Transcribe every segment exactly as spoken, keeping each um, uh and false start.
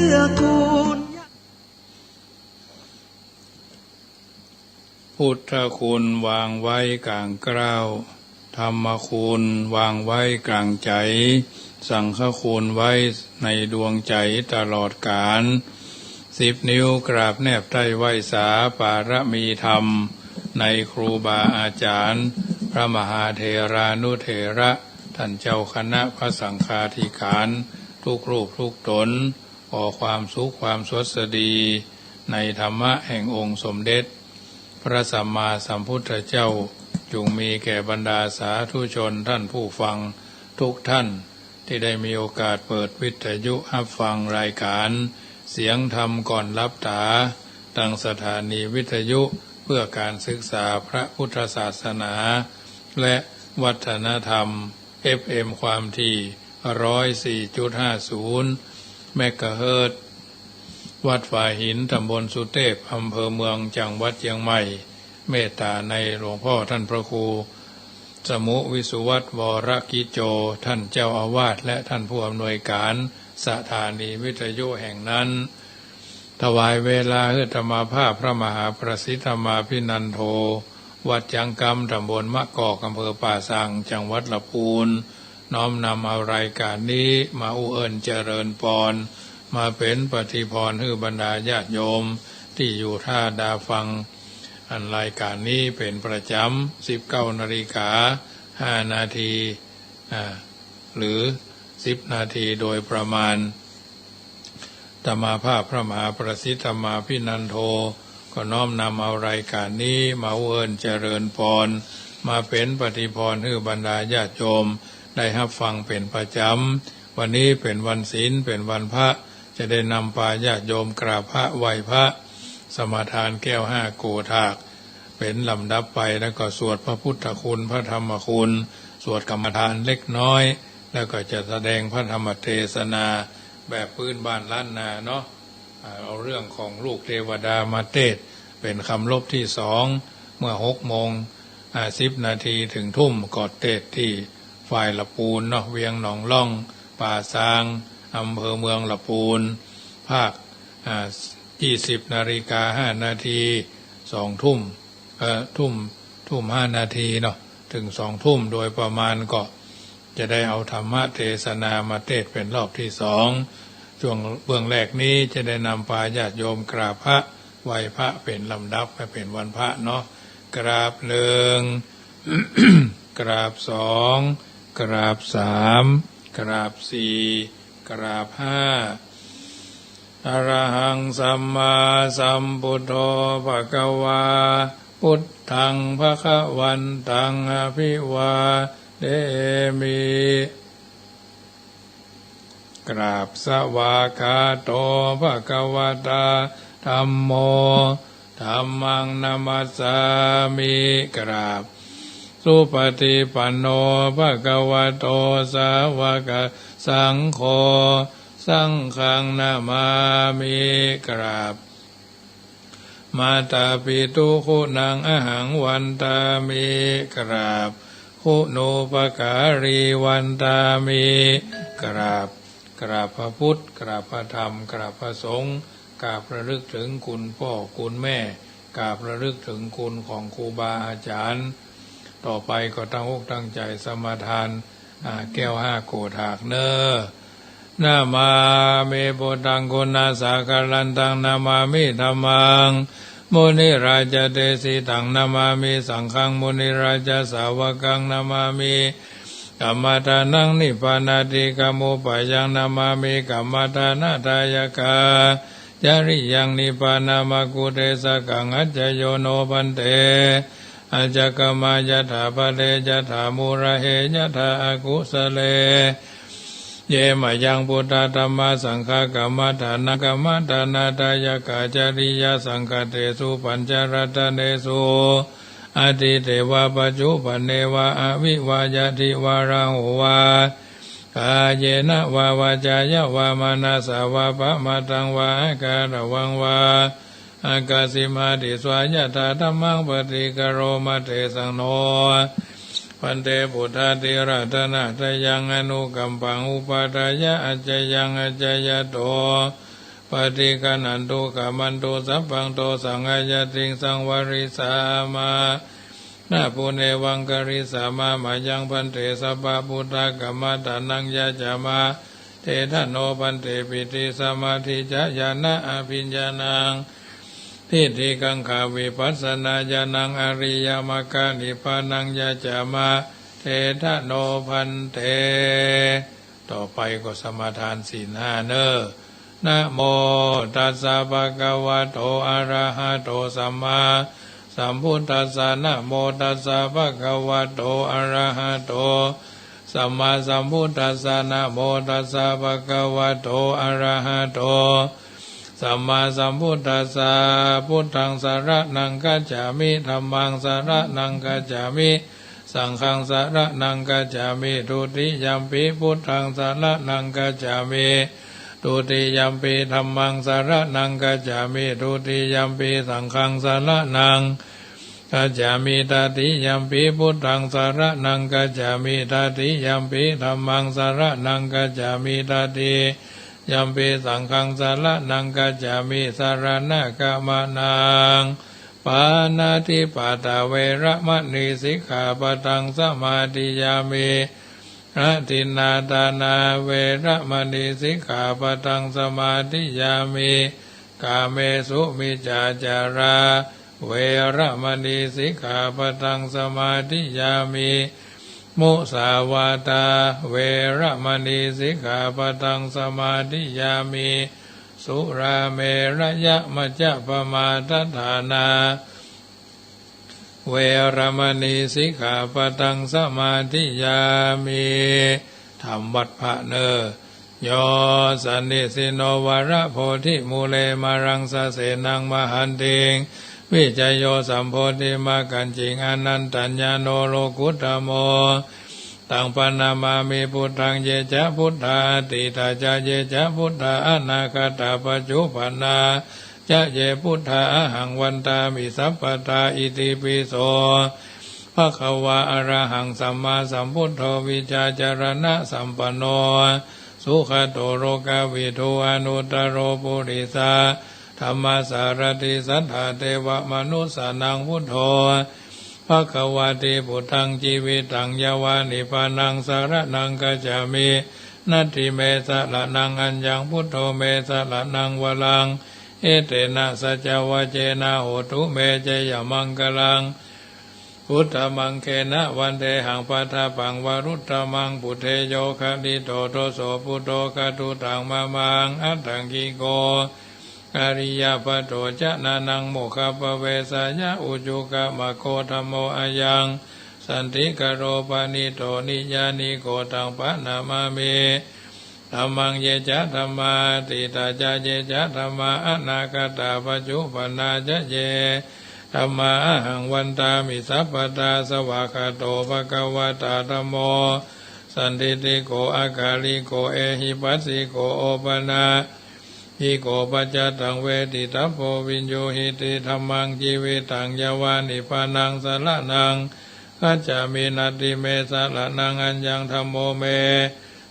เกื้อกูล พุทธคุณวางไว้กลางเกล้า ธรรมคุณวางไว้กลางใจ๋ สังฆคุณไว้ในดวงใจ๋ตลอดกาล สิบนิ้วกราบแนบใต้ไหว้สา ปารมีธรรมในครูบาอาจ๋ารย์ พระมหาเถรานุเถระ ต้านเจ้าคณะพระสังฆาธิการ ทุกรูปทุกต๋น ขอความสุขความสวัสดี ในธรรมะแห่งองค์สมเด็จพระสัมมาสัมพุทธเจ้า จุ่งมีแก่บรรดาสาธุชนต้านผู้ฟังทุกต้าน ตี้ได้มีโอกาสเปิดวิทยุฮับฟังรายก๋านเสียงธรรมก่อนหลับต๋า ตางสถานีวิทยุเพื่อก๋านศึกษาพระพุทธศาสนา และวัฒนธรรม เอฟเอ็ม ความถี่ ร้อยสี่จุดห้าศูนย์ เมกะเฮิรตซ์ วัดฝายหิน ต๋ำบลสุเตพ อำเภอเมือง จังหวัดเจียงใหม่ เมตต๋าในหลวงพ่อต้านพระครู สมุห์ วิสุวัฒน์ วรกิจโจ ต้านเจ้าอาวาส และต้านผู้อำนวยก๋านสถานีวิทยุแห่งนั้น ถวายเวลาหื้ออาตมาภาพพระมหาประสิทธิ์ธรรมาภินันโท วัดจังกำ ต๋ำบลมะกอก อำเภอป่าซาง จังหวัดละปูน น้อมนำเอารายก๋านนี้มาอู้เอิ้นเจริญปอน มาเป๋นปฏิภรณ์หื้อบรรดาญาติโยมตี้อยู่ต้าดาฟัง อันรายก๋านนี้เป๋นประจ๋ำ สิบเก้านาฬิกาห้านาที อ่า หรือสิบนาทีโดยประมาณ อาตมาภาพพระมหาประสิทธิ์ธรรมาภินันโท ก็น้อมนำเอารายก๋านนี้มาอู้เอิ้นเจริญปอน มาเป๋นปฏิภรณ์หื้อบรรดาญาติโยมได้ฮับฟังเป๋นประจ๋ำ วันนี้เป๋นวันศีล เป๋นวันพระ จะได้นำปาญาติโยมกราบพระไหว้พระ สมาทานแก้วห้าโกฏฐาก เป๋นลำดับไป แล้วก็สวดพระพุทธคุณ พระธรรมคุณ สวดกรรมฐานเล็กน้อย แล้วก็จะแสดงพระธรรมเทศนาแบบพื้นบ้านล้านนาเนาะ อ่า เอาเรื่องของลูกเทวดามาเตสน์ เป๋นคำรบตี้สอง เมื่อหกโมง อ่า สิบนาทีเถิงทุ่ม ก็เตสน์ตี้ฝ่ายละปูนเนาะ เวียงหนองล่อง ป่าซาง อำเภอเมืองละปูน ภาค อ่า ยี่สิบนาฬิกาห้านาที สองทุ่ม เอ่อ ทุ่ม ทุ่มห้านาทีเนาะ เถิงสองทุ่มโดยประมาณ ก็จะได้เอาธรรมเทศนามาเตสน์เป๋นรอบตี้สอง ช่วงเบื้องแรกนี้จะได้นำปาญาติโยมกราบพระไหว้พระเป๋นลำดับ หื้อเป๋นวันพระเนาะ กราบหนึ่ง กราบสอง กราบสาม กราบสี่ กราบห้า อะระหังสัมมาสัมพุทโธ ภะคะวา พุทธัง ภะคะวันตัง อะภิวาเทมิ กราบ สวากขาโต ภะคะวะตา ธัมโม ธัมมัง นะมัสสามิ กราบ สุปะฏิปันโน ภะคะวะโต สาวะกะสังโฆ สังฆัง นะมามิ กราบ มาตาปิตุ คุณัง อะหัง วันทามิ กราบ คุณูปการี วันทามิ กราบ กราบพระพุทธ กราบพระธรรม กราบพระสงฆ์ กราบระลึกเถิงคุณป้อคุณแม่ กราบระลึกเถิงคุณของครูบาอาจ๋ารย์ ต่อไปก็ตั้งอกตั้งใจ๋สมาทาน อ่า แก้วห้าโกฏฐากเน่อ นะมามิ พุทธัง คุณาสาคะรันตัง นะมามิ ธัมมัง มุนิราจาเดสิตัง นะมามิ สังฆัง มุนิราจาสาวกัง นะมามิ กัมมะทานัง นิพพานาทิกามุปายัง นะมามิ กัมมะทานะทายะกา จริยัง นิพพานะมะกุเทสะกัง อัจจโยโน ภันเต อัจจกมายะถา พะเรยะถา มูระเฮยะถา อะกุสะเล เยมะยัง พุทธาธัมมาสังฆา กัมมะทานัง กัมมะทานะทายะกา จริยาสังฆะเตสุ ปัญจรัตเนสุ อะตีเตวะ ปัจจุปันเนวะ อะวิวา ยะทิวา ราหูวา กาเยนะวะ วาจายะวะ มะนะสะวะ ปะมะทังวะ อะการะวังวะ อะกะสิมาติสวา ยะถาธัมมัง ปะฏิกะโรมะ เตสังโน ภันเต พุทธาธิราช ทะนะทะยัง อนุกัมปัง อุปาทายะ อัจจยัง อัจจยะโต paṭiggaṇhantu khamatu sabbaṃ dosaṃ ayatiṃ saṃvarissāma. Na punevaṃ karissāma mayaṃ bhante sabbabuddhakammaṭṭhānaṃ yācāma. Tethano bhante pīti samādhi ca ñāṇa abhiññānaṃ diṭṭhikaṅkha vipassanāñāṇaṃ ariyamagga nibbānaṃ yācāma. Tethano bhante. ต่อไปก็สมาทานศีลห้าเน่อ Namo tassa bhagavato arahato sammāsambuddhassa. Namo tassa bhagavato arahato sammāsambuddhassa. Namo tassa bhagavato arahato sammāsambuddhassa. Buddhaṃ saraṇaṃ gacchāmi. Dhammaṃ saraṇaṃ gacchāmi. Saṅghaṃ saraṇaṃ gacchāmi. Dutiyampi buddhaṃ saraṇaṃ gacchāmi. Dutiyampi dhammaṃ saraṇaṃ gacchāmi. Dutiyampi saṅghaṃ saraṇaṃ gacchāmi. Tatiyampi buddhaṃ saraṇaṃ gacchāmi. Tatiyampi dhammaṃ saraṇaṃ gacchāmi. Tatiyampi saṅghaṃ saraṇaṃ gacchāmi. Saraṇagamanaṃ. Pāṇātipātā veramaṇī sikkhāpadaṃ samādiyāmi. Adinnādānā veramaṇī sikkhāpadaṃ samādiyāmi. Kāmesu micchācārā veramaṇī sikkhāpadaṃ samādiyāmi. Musāvādā veramaṇī sikkhāpadaṃ samādiyāmi. Surāmerayamajjapamādaṭṭhānā veramaṇī sikkhāpadaṃ samādiyāmi. ทำวัตรพระเน่อ Yo sannisinno varabodhimūle māraṃ sasenaṃ mahantiṃ, vijayo sambodhimaggañciṃ anantañāṇo lokuttamo, taṃ paṇamāmi buddhaṃ. Ye ca buddhā atītā ca, ye ca buddhā anāgatā, paccuppannā ca ye buddhā, ahaṃ vandāmi sabbadā. Itipi so bhagavā arahaṃ sammāsambuddho vijjācaraṇasampanno sugato lokavidū anuttaro purisadammasārathi satthā devamanussānaṃ buddho bhagavāti. Buddhaṃ jīvitaṃ yāva nibbānaṃ saraṇaṃ gacchāmi. Natthi me saraṇaṃ aññaṃ, buddho me saraṇaṃ varaṃ. Etena saccavajjena hotu me jayamaṅgalaṃ. Uttamaṅgena vandehaṃ pādapaṃ varuttamaṃ. Buddhe yo khalito doso, buddho khattu taṃ mamaṃ. Aṭṭhaṅgiko ariyapatho janānaṃ mokkhappavesāya, ujukamaggo dhammo ayaṃ santikaro paṇīto niyyāniko. Taṃ paṇamāmi dhammaṃ. Ye ca dhammā atītā ca, ye ca dhammā anāgatā, paccuppannā ca ye dhammā, ahaṃ vandāmi sabbadā. Svākkhāto bhagavatā dhammo sandiṭṭhiko akāliko ehipassiko opanayiko paccattaṃ veditabbo viññūhīti. Dhammaṃ jīvitaṃ yāva nibbānaṃ saraṇaṃ gacchāmi. Natthi me saraṇaṃ aññaṃ, dhammo me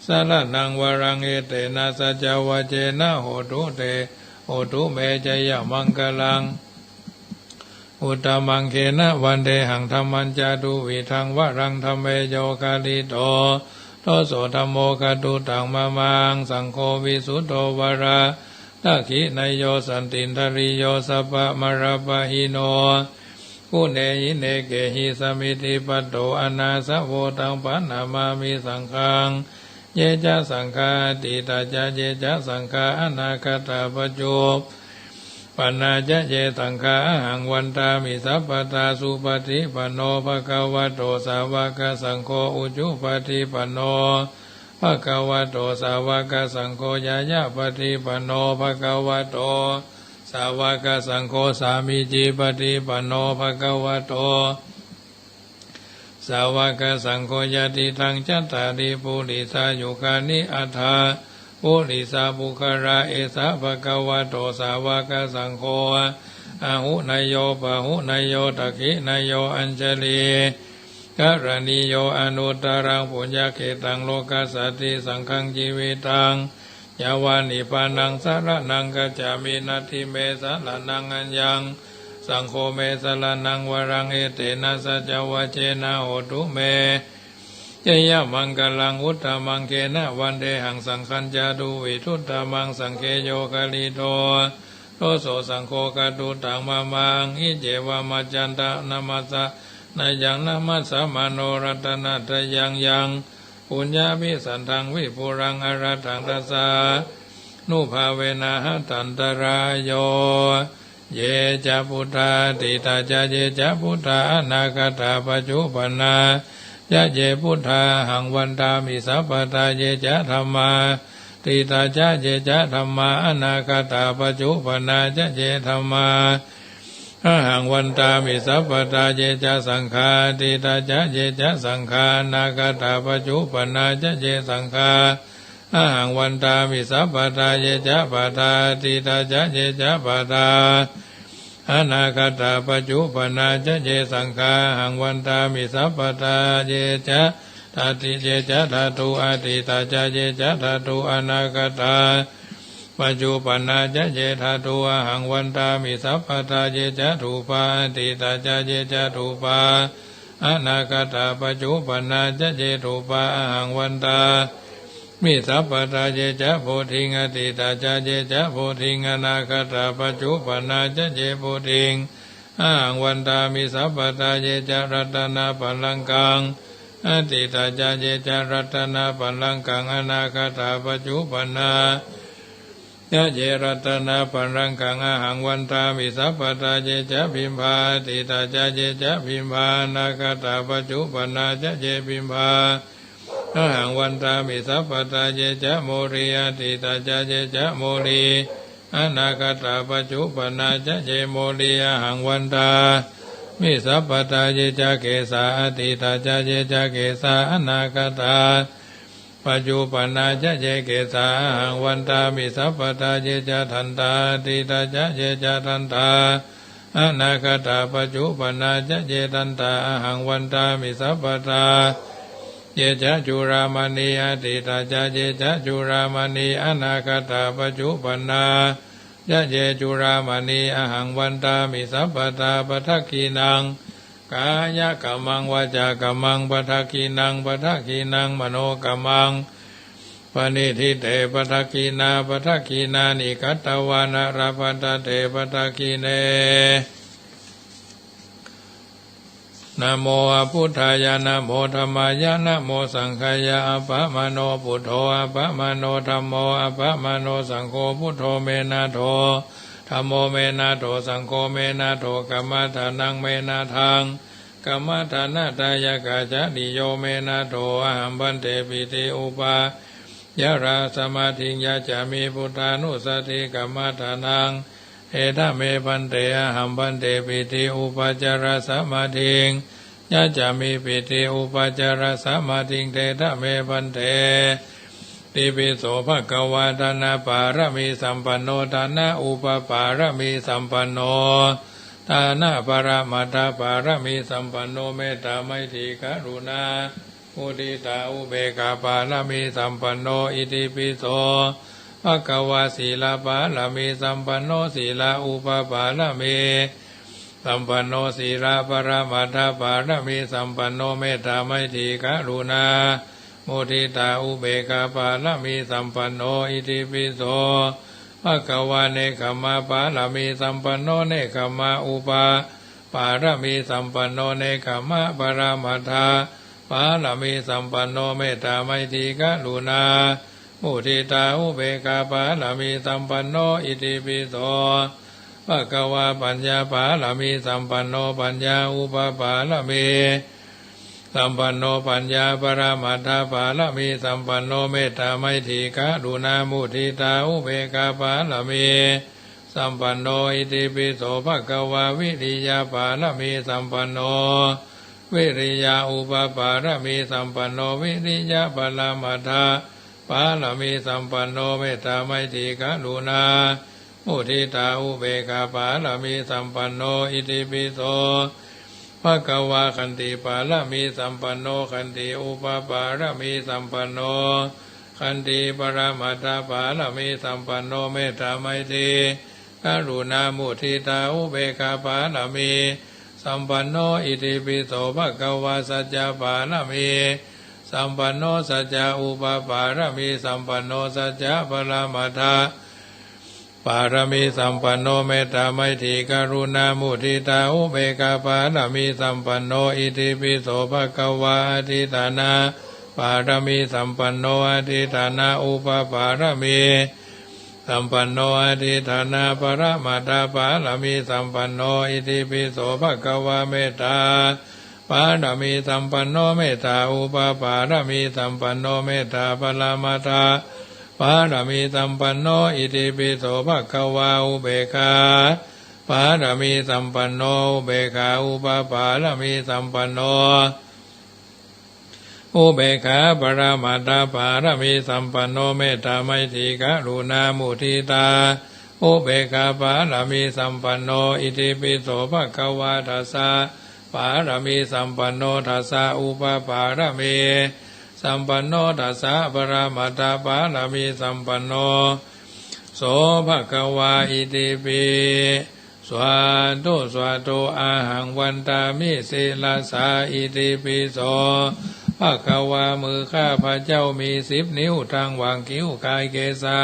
saraṇaṃ varaṃ. Etena saccavajjena hotu te, hotu me jayamaṅgalaṃ. Uttamaṅgena vandehaṃ dhammañca duvidhaṃ varaṃ. Dhamme yo khalito doso, dhammo khattu taṃ mamaṃ. Saṅgho visuddho varadakkhiṇeyyo santindriyo sabbamalappahīno guṇehi nekehi samiddhipatto anāsavo. Taṃ paṇamāmi saṅghaṃ. Ye ca saṅghā atītā ca, ye ca saṅghā anāgatā, paccuppannā ca ye saṅghā, ahaṃ vandāmi sabbadā. Supaṭipanno bhagavato sāvakasaṅgho, ujupaṭipanno bhagavato sāvakasaṅgho, ñāyapaṭipanno bhagavato sāvakasaṅgho, sāmīcipaṭipanno bhagavato sāvakasaṅgho, yadidaṃ cattāri purisayugāni aṭṭha purisapuggalā, esa bhagavato sāvakasaṅgho, āhuneyyo pāhuneyyo dakkhiṇeyyo añjalikaraṇīyo anuttaraṃ puññakkhettaṃ lokassāti. Saṅghaṃ jīvitaṃ ยาวานิพพานังสรณังคัจฉามิ นัตถิเมสรณังอัญญัง สังโฆเมสรณังวรัง เอเตนะสัจจวจเจนะ โหตุเม จยมังคลัง อุตตมัง เขนะวันเดหัง สังฆัญจะดูวิทุตตมัง สังฆโยคาริโต โตโสสังโฆ คตุตังมะมัง อิเจวะมัจจันตะนะมัสสะ นะยังนะมัสสะมาโน รัตนะตะยังยัง ปุญญาภิสันทังวิปุลัง อรัตถัง ทัสสานุภาเวนะ หะตันตะราโย เยจะพุทธา อตีตาจะ เยจะพุทธา อนาคตา ปัจจุปันนาจะ เยพุทธา หังวันตามิ สัพพะทา เยจะธัมมา อตีตาจะ เยจะธัมมา อนาคตา ปัจจุปันนาจะ เยธัมมา อหังวันตามิ สัพพะทา เยจะสังฆา อตีตาจะ เยจะสังฆา อนาคตา ปัจจุปันนาจะ เยสังฆา อหังวันตามิ สัพพะทา เยจะปะทา อตีตาจะ เยจะปะทา อนาคตา ปัจจุปันนาจะ เยสังฆา อหังวันตามิ สัพพะทา เยจะ ทาติ เยจะทาตุ อตีตาจะ เยจะทาตุ อนาคตา ปัจจุปันนาจะ เยทาตุ อหังวันตามิ สัพพะทา เยจะถูปา อตีตาจะ เยจะถูปา อนาคตา ปัจจุปันนาจะ เยถูปา อหังวันตามิ สัพพะทา เยจะโพธิง อตีตาจะ เยจะโพธิง อนาคตา ปัจจุปันนาจะ เยโพธิง อหังวันตามิ สัพพะทา เยจะรัตนะปัลลังกัง อตีตาจะ เยจะรัตนะปัลลังกัง อนาคตา ปัจจุปันนาจะ เยรัตนะปัลลังกัง อหังวันตามิ สัพพะทา เยจะพิมพา อตีตาจะ เยจะพิมพา อนาคตา ปัจจุปันนาจะ เยพิมพา อหังวันตามิ สัพพะทา เยจะโมลี อตีตาจะ เยจะโมลี อนาคตา ปัจจุปันนาจะ เยโมลี อหังวันตามิ สัพพะทา เยจะเกสา อตีตาจะ เยจะเกสา อนาคตา ปัจจุปันนาจะ เยเกสา อหังวันตามิ สัพพะทา เยจะทันตา อตีตาจะ เยจะทันตา อนาคตา ปัจจุปันนาจะ เยทันตา อหังวันตามิ สัพพะทา เยจะจุลามณี อตีตาจะ เยจะจุลามณี อนาคตา ปัจจุปันนาจะ เยจุลามณี อหังวันตามิ สัพพะทา ปะทักขิณัง กายะกัมมัง วาจากัมมัง ปะทักขิณัง ปะทักขิณัง มโนกัมมัง ปะณิทิเต ปะทักขิณา ปะทักขิณานิ กัตตวานะ ละพันทะเต ปะทักขิเณ นะโมอะพุทธายะ นะโมธัมมายะ นะโมสังฆายะ อะปะมะโน พุทโธ อะปะมะโน ธัมโม อะปะมะโน สังโฆ พุทโธ เม นาโถ ธัมโม เม นาโถ สังโฆ เม นาโถ กัมมะทานัง เม นาทัง กัมมะทานะทายะกะ จะนิโย เม นาโถ อะหัง ภันเต ปิติ อุปาจาระ สะมาธิง ยัจฉามิ พุทธานุสสะติ กัมมะทานัง เทถะ เม ภันเต อะหัง ภันเต ปิติ อุปาจาระ สะมาธิง ยัจฉามิ ปิติ อุปาจาระ สะมาธิง เทถะ เม ภันเต ติปิโส ภะคะวา ทานะปารมีสัมปันโน ทานะอุปปารมีสัมปันโน ทานะปรมัตถปารมีสัมปันโน เมตตาไมตรีกรุณา มุทิตาอุเบกขาปารมีสัมปันโน อิติปิโส ภะคะวา ศีลปารมีสัมปันโน ศีลอุปปารมีสัมปันโน ศีลปรมัตถปารมีสัมปันโน เมตตาไมตรีกรุณา มุทิตาอุเบกขาปารมีสัมปันโน อิติปิโส ภะคะวา เนกขัมมะปารมีสัมปันโน เนกขัมมะอุปปารมีสัมปันโน เนกขัมมะปรมัตถปารมีสัมปันโน เมตตาไมตรีกรุณา มุทิตาอุเบกขาปารมีสัมปันโน อิติปิโส ภะคะวา ปัญญาปารมีสัมปันโน ปัญญาอุปปารมีสัมปันโน ปัญญาปรมัตถปารมีสัมปันโน เมตตาไมตรีกรุณา มุทิตาอุเบกขาปารมีสัมปันโน อิติปิโส ภะคะวา วิริยปารมีสัมปันโน วิริยะอุปปารมีสัมปันโน วิริยะปรมัตถปารมีสัมปันโน เมตตาไมตรีกรุณา มุทิตาอุเบกขาปารมีสัมปันโน อิติปิโส ภะคะวา ขันติปารมีสัมปันโน ขันติอุปปารมีสัมปันโน ขันติปรมัตถปารมีสัมปันโน เมตตาไมตรีกรุณามุทิตาอุเบกขาปารมีสัมปันโน อิติปิโสภะคะวา สัจจะปารมีสัมปันโน สัจจะอุปปารมีสัมปันโน สัจจะปรมัตถปารมีสัมปันโน เมตตาไมตรีกรุณามุทิตาอุเบกขาปารมีสัมปันโน อิติปิโสภะคะวา อธิฏฐานะปารมีสัมปันโน อธิฏฐานะอุปปารมีสัมปันโน อธิฏฐานะปรมัตถปารมีสัมปันโน อิติปิโสภะคะวา เมตตาปารมีสัมปันโน เมตตาอุปปารมีสัมปันโน เมตตาปรมัตถปารมีสัมปันโน อิติปิโสภะคะวา อุเบกขาปารมีสัมปันโน อุเบกขาอุปปารมีสัมปันโน อุเบกขาปรมัตถปารมีสัมปันโน เมตตาไมตรีกรุณามุทิตาอุเบกขาปารมีสัมปันโน อิติปิโสภะคะวา ทัสสะปารมีสัมปันโน ทัสสะอุปปารมีสัมปันโน ทัสสะปรมัตถปารมีสัมปันโน โสภะคะวา อิติปิ สาธุ สาธุ อะหัง วันทามิ ศิรสสา อิติปิโสภะคะวา มือข้าพเจ้ามีสิบนิ้ว ทั้งหว่างคิ้ว คายเกศา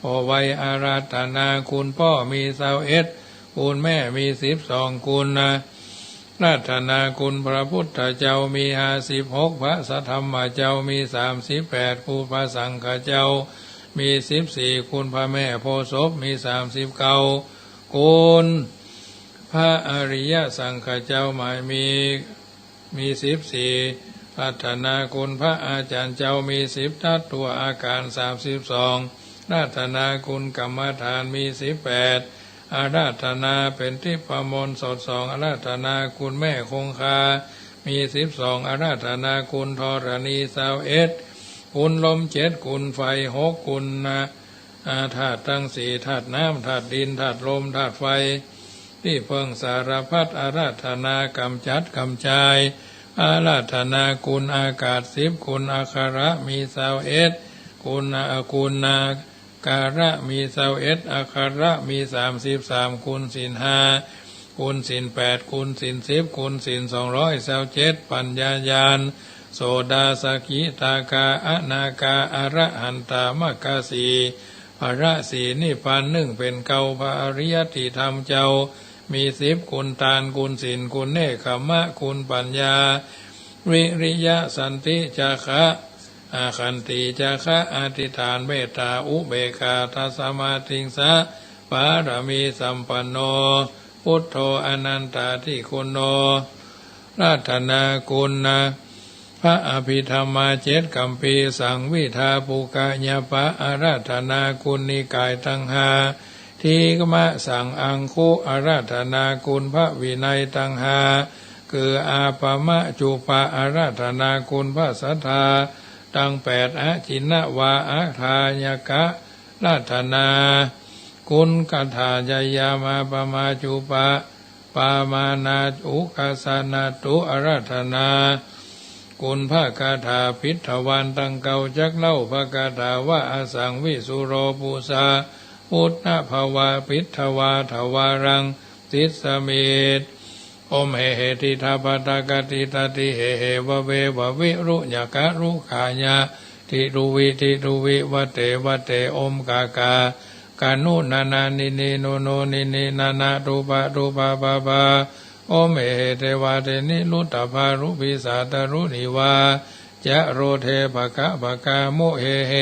โอไว อาราธนาคุณพ่อมีซาวเอ็ด คุณแม่มีสิบสอง คุณอาราธนาคุณพระพุทธเจ้ามีห้าสิบหก พระสัทธรรมเจ้ามีสามสิบแปด คุณพระสังฆเจ้ามีสิบสี่ คุณพระแม่โพธิ์ศพมีสามสิบเก้า คุณพระอริยสังฆเจ้าหมายมี มีสิบสี่ อาราธนาคุณพระอาจารย์เจ้ามีสิบ ตัตตวาการสามสิบสอง อาราธนาคุณกรรมฐานมีสิบแปด อาราธนาเป๋นทิพมนต์สอดส่อง อาราธนาคุณแม่คงคามีสิบสอง อาราธนาคุณธรณีซาวเอ็ด คุณลมเจ็ด คุณไฟหก คุณนะ อา ธาตุตังสี่ ธาตุน้ำ ธาตุดิน ธาตุลม ธาตุไฟ ตี้เปิ้งสารพัด อาราธนากำจัดกำจาย อาราธนาคุณอากาศสิบ คุณอัคระมีซาวเอ็ด คุณอา คุณนาการะมีซาวเอ็ด อัคระมีสามสิบสาม คุณศีลห้า คุณศีลแปด คุณศีลสิบ คุณศีลสองร้อยซาวเจ็ด ปัญญาญาณ โสดา สกิทาคา อนาคา อรหันตา มรรคสี่ ผละสี่ นิพพานหนึ่งเป๋นเก้า พระอริยติธรรมเจ้ามีสิบ คุณตาน คุณศีล คุณเนกขมะ คุณปัญญา วิริยะ สันติ จาคะ อา ขันติ จาคะ อธิษฐาน เมตตา อุเบกขา ตัสมาทิงสะ ปารมีสัมปันโน พุทโธ อนันตาธิคุณโณ อาราธนาคุณนะ พระอภิธรรมาเจ็ดคัมภีร์ สังวิทาปุกะยปะ อาราธนาคุณนิกายตังห้า ทิกมะสังอังคุ อาราธนาคุณพระวินัยตังห้า คืออาปมะจุปะ อาราธนาคุณพระสัทธาตังแปด อจินนวา อาทายกะ อาราธนาคุณกถา ยายามาปมาจุปะ ปามานาอุกสนาตุ อาราธนาคุณพระคาถา ปิทวานตังเก้า จักเล่าพระคาถาว่า อสังวิสุโรปุสา พุทธภาวา ปิทวาทวารัง ติสมิต โอม เหเห ติทาปะตะกะติตะติ เหเห วะเว วะวิรุญะกะรุขายะ ติรุวิ ติรุวิ วะเต วะเต โอม กากา กานุ นานา นินิ นุนุ นินิ นานา ตุปะ ตุปะ ปะปะ โอม เหเห เตวา เตนิรุตตะภา รุพิสา ตะรุณีวา จะโรเท ภะคะ ภะคะ มุ เหเห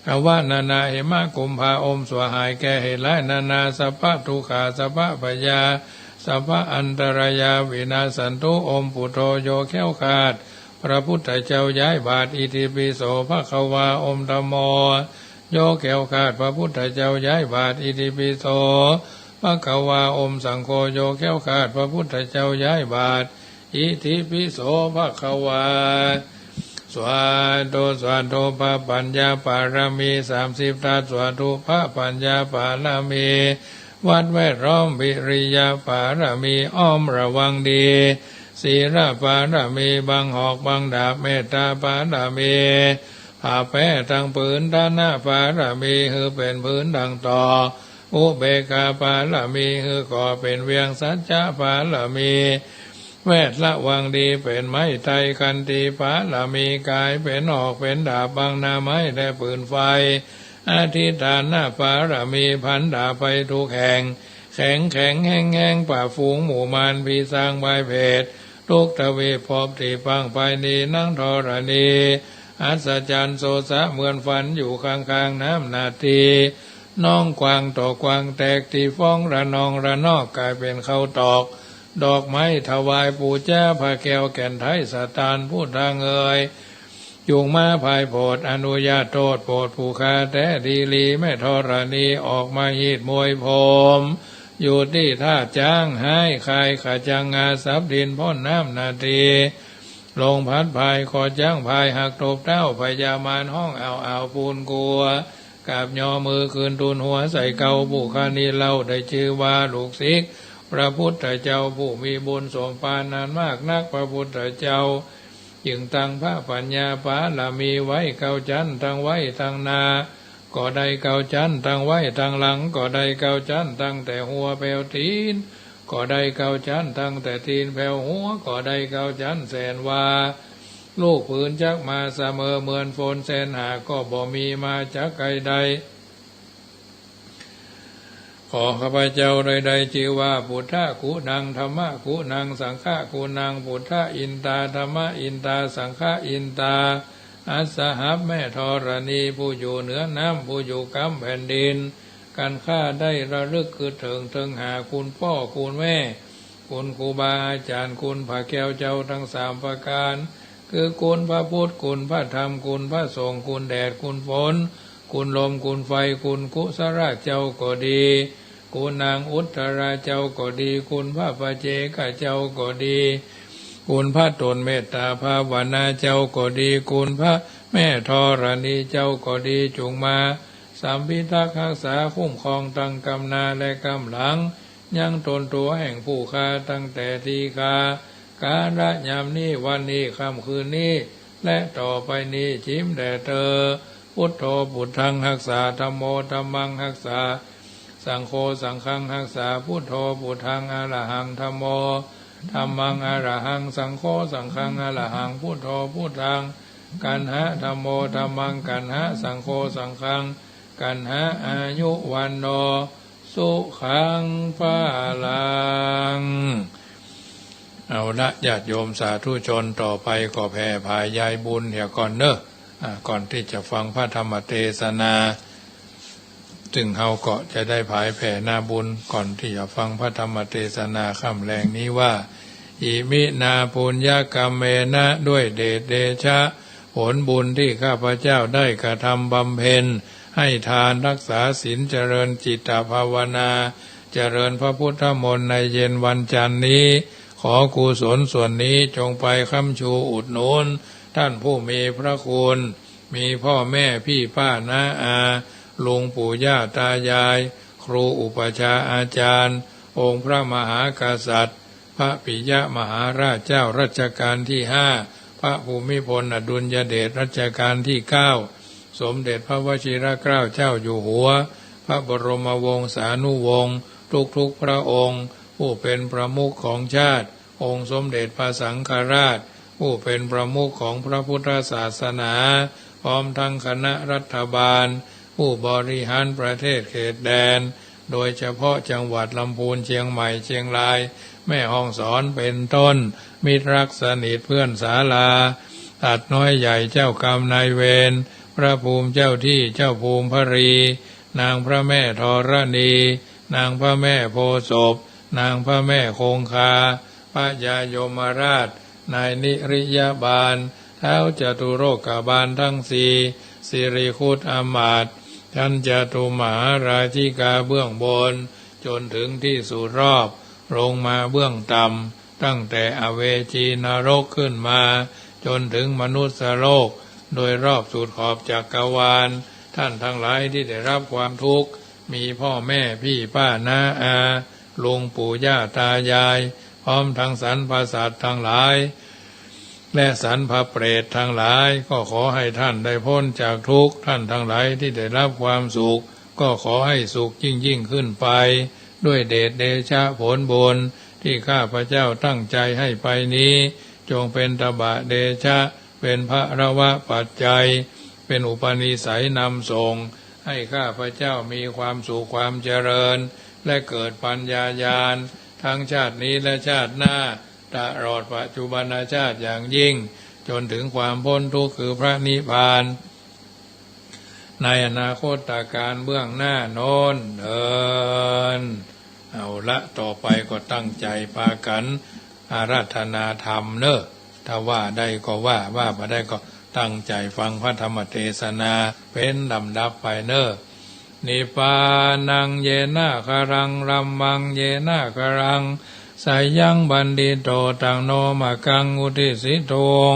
อวะ นานา เหมะ กุมภา โอม สั่วหายแก้เหตุร้ายนานา สัพพะทุกขา สัพพะพยา สัพพะอันตรายา วินาสสันตุ โอม ปุทโธ โย แคล้วคลาด พระพุทธเจ้าย้ายบาตร อิติปิโส ภะคะวา โอม ธัมโม โย แคล้วคลาด พระพุทธเจ้าย้ายบาตร อิติปิโส ภะคะวา โอม สังโฆ โย แคล้วคลาด พระพุทธเจ้าย้ายบาตร อิติปิโส ภะคะวา สาธุ สาธุ พระปัญญาปารมีสามสิบทัศ สาธุ พระปัญญาปารมี วัดแวดล้อม วิริยะปารมี อ้อมระวังดี ศีลปารมี บังหอกบังดาบ เมตตาปารมี พ ผ้าแป้ตังผืน ฐานะบารมี หื้อเป๋นพื้นดั่งต่อ อุเบกขาบารมี หื้อก่อเป๋นเวียง สัจจะบารมี แวดระวังดีเป๋นไม้ไทร ขันติบารมี ก๋ายเป๋นหอกเป๋นดาบ บังหน้าไม้และปืนไฟ อธิฐานบารมี ผันดาบไปทุกแห่ง แข็งแข็งแฮงแฮง ปราบฝูงหมู่มาร ผีสางพายเผต ทุกทวีปภพตี้พังไปนี้ หนังธรณี อัศจรรย์โสสะ เหมือนฝันอยู่ข้างๆ น้ำนาที น้องกวางตอกกวางแตก ตี้ฟ้องระนองระนอก ก๋ายเป๋นข้าวตอก ดอกไม้ถวายปู๋จา พระแก้วแก่นไทยสถาน พุทธังเอ๋ย จุ่งมาผายโผด อนุญาตโตษโผด ผู้ข้าแต๊ดีหลี แม่ธรณี ออกมาฮีดมวยผม อยู่ตี้ท่าจ๊าง ฮ้ายคายขะจังงา สับดินป๊นน้ำนาที ลงผัดผาย ขอจ๊างพาย หักตบเท้าพญามาร ฮ้องอ้าวอ้าวปูนกั๋ว กราบยอมือคืน ตูนหัวใส่เกล้า ผู้ข้านี้เล่า ได้จื้อว่าลูกศิษย์พระพุทธเจ้า ผู้มีบุญสมภารนั้นมากนัก พระพุทธเจ้า จึงตั้งพระปัญญาบารมีไว้เก้าจั๊น ตังไว้ตังหน้าก็ได้เก้าจั๊น ตังไว้ตังหลังก็ได้เก้าจั๊น ตั้งแต่หัวแผวตี๋นก็ได้เก้าจั๊น ตั้งแต่ตี๋นแผวหัวก็ได้เก้าจั๊น แสนว่า ลูกปืนจักมาเสมอ เหมือนฝนแสนหาก็บ่มีมาจักใก้ได้ ขอข้าพเจ้าได้ได้จื้อว่า พุทธกุณัง ธัมมกุณัง สังฆกุณัง พุทธอินตา ธัมมอินตา สังฆอินตา อัสสหับ แม่ธรณี ผู้อยู่เหนือน้ำ ผู้อยู่กำแผ่นดิน กันข้าได้ระลึกกึ๊ดเถิง เถิงหาคุณป้อคุณแม่ คุณครูบาอาจ๋ารย์ คุณพระแก้วเจ้าตังสามประก๋าน คือคุณพระพุทธ คุณพระธรรม คุณพระสงฆ์ คุณแดด คุณฝน คุณลม คุณไฟ คุณกุสลาเจ้าก็ดี คุณนางอุตตราเจ้าก็ดี คุณพระปัจเจกเจ้าก็ดี คุณพระต๋นเมตตาภาวนาเจ้าก็ดี คุณพระแม่ธรณีเจ้าก็ดี จุ่งมาสัมพิทักษ์ฮักษาคุ้มครองตังกำหน้าและกำหลัง ยังต๋นตั๋วแห่งผู้ข้า ตั้งแต่ตี้ข้า กาละยามนี้ วันนี้ ค่ำคืนนี้ และต่อไปนี้ จิ๋มแด่เตอ พุทโธ พุทธัง ฮักษา ธัมโม ธัมมัง ฮักษา สังโฆ สังฆัง ฮักษา พุทโธ พุทธัง อะระหัง ธัมโม ธัมมัง อะระหัง สังโฆ สังฆัง อะระหัง พุทโธ พุทธัง กัณหะ ธัมโม ธัมมัง กัณหะ สังโฆ สังฆัง กัณหะ อายุ วัณโณ สุขัง พลัง เอาละ ญาติโยมสาธุชน ต่อไปก็แผ่ผายยายบุญเหียก่อนเนอะ อ่า ก่อนตี้จะฟังพระธรรมเตสนา ซึ่งเฮาก็จะได้ผายแผ่นาบุญ ก่อนตี้จะฟังพระธรรมเตสนาค่ำแลงนี้ว่า อิมินา ปุญญกัมเมนะ ด้วยเดชเดชะ ผลบุญที่ข้าพเจ้าได้กระทำบำเพ็ญ ให้ทาน รักษาศีล เจริญจิตตภาวนา เจริญพระพุทธมนต์ในเย็นวันจันทร์นี้ ขอกุศลส่วนนี้จงไปค้ำชูอุดหนุน ท่านผู้มีพระคุณ มีพ่อแม่พี่ป้าน้าอา ลุงปู่ย่าตายาย ครูอุปัชฌาย์อาจารย์ องค์พระมหากษัตริย์ พระปิยมหาราชเจ้ารัชกาลที่ห้า พระภูมิพลอดุลยเดชรัชกาลที่เก้า สมเด็จพระวชิรเกล้าเจ้าอยู่หัว พระบรมวงศานุวงศ์ทุกๆพระองค์ ผู้เป็นประมุขของชาติ องค์สมเด็จพระสังฆราช ผู้เป็นประมุขของพระพุทธศาสนา พร้อมทั้งคณะรัฐบาล ผู้บริหารประเทศเขตแดน โดยเฉพาะจังหวัดลำพูน เชียงใหม่ เชียงราย แม่ฮ่องสอน เป็นต้น มิตรรักสนิทเพื่อนศาลา สัตว์น้อยใหญ่เจ้ากรรมนายเวร พระภูมิเจ้าที่ เจ้าภูมิพระรี นางพระแม่ธรณี นางพระแม่โพธิ์ศพ นางพระแม่คงคา พญายมราช นายนิริยบาล ท้าวจตุโลกบาลทั้งสี่ สิริคุตอมาตย์ ชั้นจตุมหาราชิกาเบื้องบน จนถึงที่สุดรอบ ลงมาเบื้องต่ำ ตั้งแต่อเวจีนรกขึ้นมา จนถึงมนุษยโลก โดยรอบสุดขอบจักรวาล ท่านทั้งหลายที่ได้รับความทุกข์ มีพ่อแม่พี่ป้าน้าอา ลุงปู่ย่าตายาย พร้อมทั้งสรรพสัตว์ทั้งหลาย และสรรพเปรตทั้งหลาย ก็ขอให้ท่านได้ป๊นจากทุกข์ ท่านทั้งหลายที่ได้รับความสุข ก็ขอให้สุขยิ่งๆ ขึ้นไป ด้วยเดชเดชะผลบุญที่ข้าพเจ้าตั้งใจให้ไปนี้ จงเป๋นตบะเดชะ เป๋นพละวะปัจจัย เป๋นอุปนิสัยนำส่ง ให้ข้าพเจ้ามีความสุขความเจริญ และเกิดปัญญาญาณ ทั้งชาตินี้และชาติหน้า ตลอดปัจจุบันชาติอย่างยิ่ง จนถึงความป๊นทุกข์คือพระนิพพาน ในอนาคตกาลเบื้องหน้าโน้นเทอญ เอาละ ต่อไปก็ตั้งใจปากั๋นอาราธนาธรรมเน่อ ถ้าว่าได้ก็ว่า ว่าบ่ได้ก็ตั้งใจฟังพระธรรมเตสนาเป๋นลำดับไปเน่อ นิพพานัง เยนะ กรัง ธัมมัง เยนะ กรัง สะยัง ปัณฑิโต ตัง โน มะกัง อุตติสสิ ตุง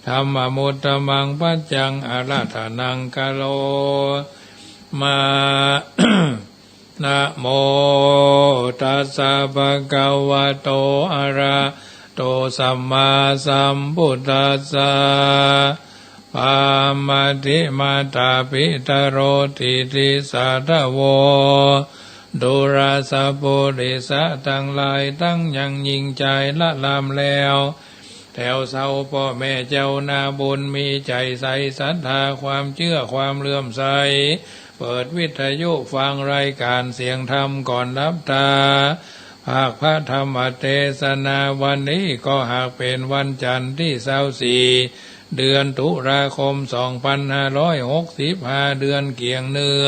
ธัมมะมุตตะมัง ปัจจัง อาราธนัง กะโรมะ นะโม ตัสสะ ภะคะวะโต อะระหะโต สัมมาสัมพุทธัสสะ พะมะติ มาตา ปิตะโร ติติ สาธะโว ดูราสะ ปุริสะตังหลาย ตังยังญิงจายละลามแล้ว แถวเซา ป้อแม่เจ้านาบุญ มีใจ๋ใสศรัทธา ความเจื้อความเลื่อมใส เปิดวิทยุฟังรายก๋านเสียงธรรมก่อนหลับต๋า ภาคพระธรรมเตสนาวันนี้ก็หากเป๋นวันจันทร์ตี้ซาวสี่ เดือนตุลาคม สองปันห้าร้อยหกสิบห้า เดือนเกี่ยงเนื้อ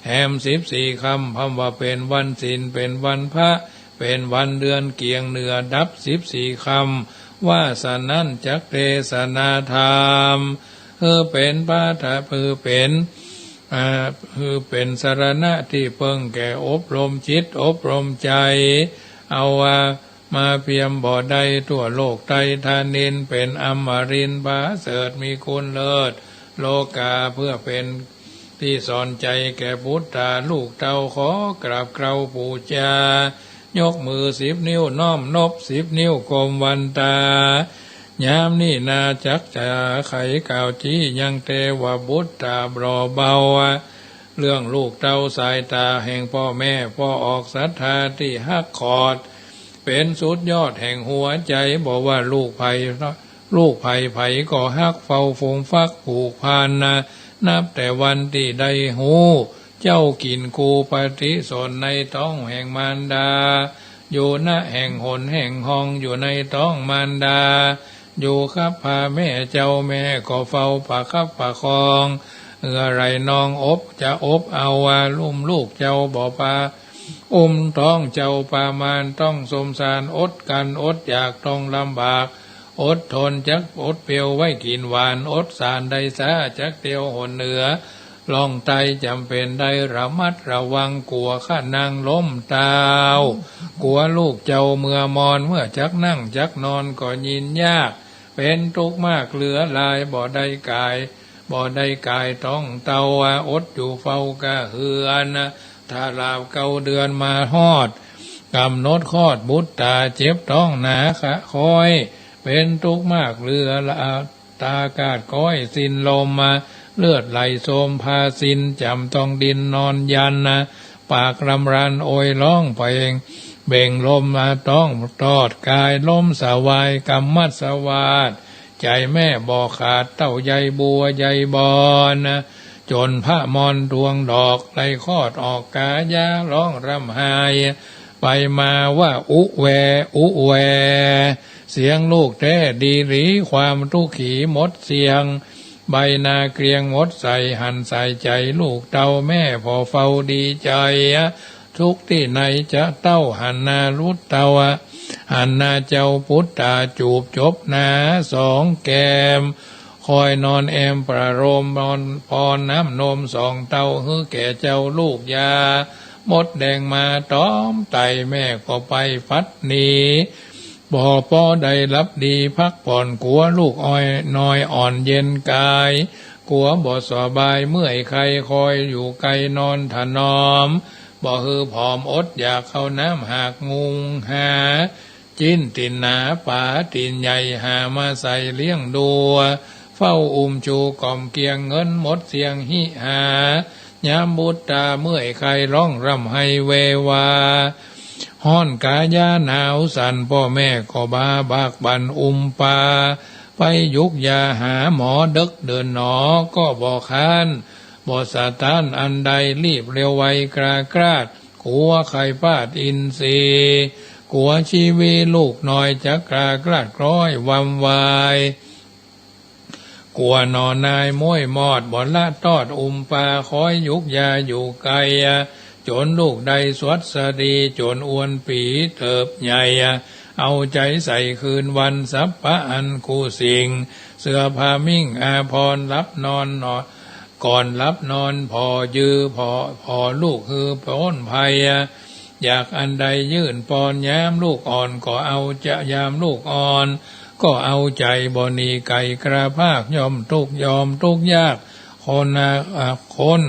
แฮมสิบสี่ค่ำ พร่ำว่าเป๋นวันศีล เป๋นวันพระ เป๋นวันเดือนเกี่ยงเนื้อ ดับสิบสี่ค่ำ ว่าสะนั้นจักเตสนาธรรม หื้อเป๋นปาฐะ หื้อเป๋น อ่า หื้อเป๋นสรณะตี้เปิ้งแก่อบรมจิตอบรมใจ๋ เอาว่ามาเปียมบ่ได้ ทั่วโลกไตรธานิน เป๋นอมรินทร์ประเสริฐมีคุณเลิศ โลกา เปื้อเป๋นตี้สอนใจ๋แก่ปุตตาลูกเต้า ขอกราบเกราปู๋จา ยกมือสิบนิ้วน้อมนบ สิบนิ้วก้มวันตา ยามนี้นาจักจะไขกล่าวจี้ยังเตวบุตรต๋าบ่เบา เรื่องลูกเต้าสายต๋าแห่งป้อแม่ ป้อออกศรัทธาตี้ฮักขอด เป๋นสุดยอดแห่งหัวใจ๋ บ่ว่าลูกใผ ลูกใผใผก็ฮัก เฝ้าฟูมฟักผูกพันนา นับแต่วันตี้ได้ฮู้ เจ้ากิ๋นกูปฏิสนธิในต๊องแห่งมารดา อยู่ณแห่งหนแห่งห้อง อยู่ในต๊องมารดา อยู่กับพาแม่เจ้า แม่ก็เฝ้าประคับประคอง เอื้อไหร่นองอบจะอบเอา ว่าอุ้มลูกเจ้าบ่ปา อุ้มต๊องเจ้าประมาณ ต้องสมสาร อดกลั้นอดอยาก ต้องลำบาก อดทน จักอดเปรี้ยวไว้กิ๋นหวาน อดสารได้สา จักเตียวหนเหนือ ล่องไตจำเป๋นได้ ระมัดระวัง กั๋วขะนังล้มตาว กั๋วลูกเจ้าเมื่อมอน เมื่อจักนั่งจักนอนก็ยินยาก เป๋นตุ๊กข์มากเหลือหลาย บ่ได้ก๋าย บ่ได้ก๋ายต๊องเต้า อดอยู่เฝ้ากะเฮือน ถ้าหลาบเก้าเดือนมาฮอด ก๋ำหนดคลอดบุตรต๋า เจ็บต๊องหนาคะคอย เป๋นตุ๊กข์มากเหลือหลาย ต๋ากาดก้อยสิ้นลมมา เลือดไหลโสม ผ้าสิ้นจ๋ำ ต้องดิ้นนอนยันนา ปากรำรันโอยฮ้อง เปล่ง เบ่งลมมา ต๊องตอดก๋าย ลมสวาย กำมัดสวาท ใจ๋แม่บ่ขาด เต้าใยบัวใยบอนนา จ๋นพระมอนดวงดอก ได้คลอดออกก๋ายา ฮ้องร่ำไห้ ไปมาว่า อุแว อุแว เสียงลูกแต๊ดีหลี ความตุ๊กขีหมดเสี้ยง ใบหน้าเกลี้ยงหมดใส หันสายใจ๋ลูกเต้า แม่ผ่อเฝ้าดีใจ๋ ทุกข์ตี้ไหนจะเต้า หันหน้าลูกเต้า หันหน้าเจ้าปุตต๋า จูบจบหน้าสองแก้ม คอยนอนแอมประโลม นอนป้อนน้ำนมสองเต้า หื้อแก่เจ้าลูกยา มดแดงมาตอมไต แม่ก็ไปฟัดหนี บ่ปอได้หลับดีพักผ่อน กั๋วลูกอ้อยน้อยอ่อนเย็นกาย กั๋วบ่สบายเมื่อยไข้ คอยอยู่ใก้นอนถนอม บ่หื้อผอมอดอยาก ข้าวน้ำหากหุงหา จิ๊นตี๋นหนาป๋าตี๋นใหญ่ หามาใส่เลี้ยงดู เฝ้าอุ้มชูก่อมเกรียง เงินหมดเสี้ยงหิหา ยามบุตราเมื่อยไข้ ฮ้องร่ำไห้เววา ฮ้อนก๋ายาหนาวสั่น ป้อแม่ก็บาบากบั่นอุ้มปา ไปหยุกยาหาหมอ เดิ็กเดินหนอก็บ่ค้าน บ่สะต้านอันใด รีบเร็วไวกล้ากล้าด กั๋วไข้ปาดอินทรีย์ กั๋วชีวิตลูกน้อย จักกล้ากล้าดคล้อยวำวาย กั๋วหน่อนายม้วยมอด บ่ละตอดอุ้มปา คอยหยุกยาอยู่ไกล จ๋นลูกได้สวัสดี จ๋นอ้วนปี๋เติบใหญ่ เอาใจ๋ใส่คืนวัน สัพพะอันกู้สิ่ง เสื้อผ้ามิ่งอาภรณ์ หลับนอนหนอ ก่อนหลับนอนผ่อยือ ผ่อ ผ่อลูกหื้อป๊นภัย อยากอันใดยื่นปอน ยามลูกอ่อนก็เอาใจ๋ ยามลูกอ่อนก็เอาใจ๋ บ่หนีไก๋กล้าพราก ย่อมตุ๊กข์ยอมตุ๊กข์ยาก คน อ่า อ่า คน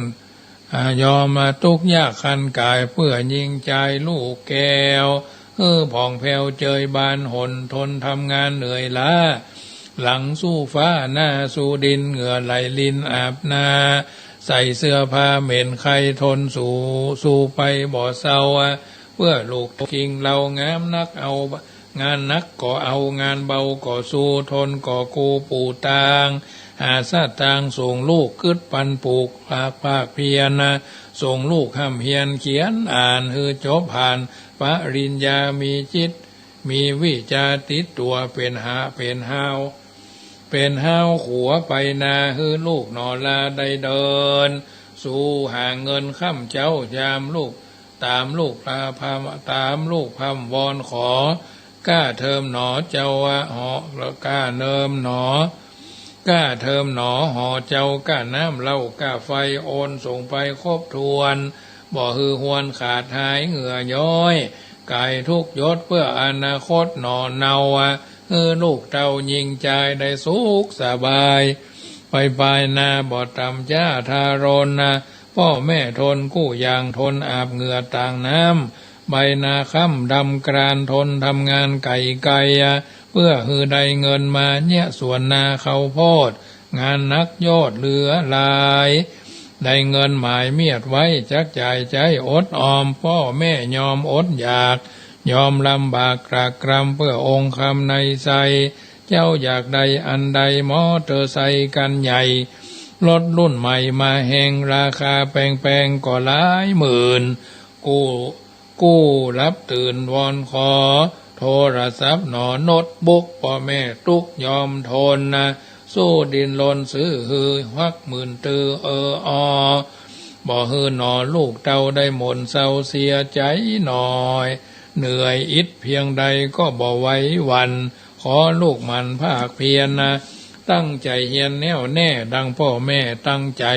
อ่า ยอมตุ๊กข์ยากคันก๋าย เปื้อยิงใจ๋ลูกแก้ว หื้อผ่องแผ้วเจยบาน หนทนทำงานเหนื่อยล้า หลังสู้ฟ้าหน้าสู้ดิน เหงื่อไหลรินอาบหน้า ใส่เสื้อผ้าเหม็นไข้ ทนสู้ สู้ไปบ่เซา เปื้อลูกคิงเลางามนัก เอางานหนักก็เอา งานเบาก็สู้ ทนก็กู้ปูตาง หาสตางค์ส่งลูก กึ๊ดปันผูก ปากภาคเพียร ส่งลูกฮ่ำเฮียนเขียนอ่าน หื้อจบผ่านปริญญา มีจิต มีวิชาติดตั๋ว เป๋นหา เป๋นฮาว เป๋นฮาวขัวไปนา หื้อลูกหน่อลาได้เดิน สู่หาเงินค่ำเจ๊า ยามลูก ต๋ามลูกลาพร่ำ ต๋ามลูกพร่ำวอนขอ ก้าเทิมหนอเจ้าอะ หอ ก้าเนิมหนอ ก้าเทิมหนอหอเจ้า ก้าน้ำเหล้าก้าไฟ โอนส่งไปครบถ้วน บ่หื้อฮวนขาดหายเหงื่อย้อย ก๋ายทุกข์ยดเปื้ออนาคตหน่อเนาอะ หื้อลูกเต้ายิ่งจายได้สุขสบาย ไปปายนาบ่ต่ำจ๊าทารนนะ ป้อแม่ทนกู้อย่าง ทนอาบเหงื่อต่างน้ำ ใบนาค้ำดำกราน ทนทำงานไก๋ไก๋อะ เปื้อหื้อได้เงินมาเยียะสวนนาข้าวโพด งานหนักยอดเหลือหลาย ได้เงินหมายเมียดไว้ จักจ่ายใจ๊อดออม ป้อแม่ยอมอดอยาก ยอมลำบากตรากตรำ เปื้อองค์คำในไส้ เจ้าอยากได้อันใด มอเตอร์ไซค์คันใหญ่ รถรุ่นใหม่มาแฮง ราคาแปงๆ ก็หลายหมื่น กู้ กู้หลับตื่นวอนขอ โทรศัพท์หนอ โน้ตบุ๊ก ป้อแม่ตุ๊กข์ยอมทนนะ สู้ดิ้นรนซื้อหื้อ ฮักหมื่นตื้อเออออ บ่หื้อหนอลูกเต้าได้หม่นเศร้าเสียใจ๋หน่อย เหนื่อยอิดเพียงใดก็บ่ไหวหวั่น ขอลูกหมั่นภาคเพียรนะ ตั้งใจ๋เฮียนแน่วแน่ ดังป้อแม่ตั้งใจ๋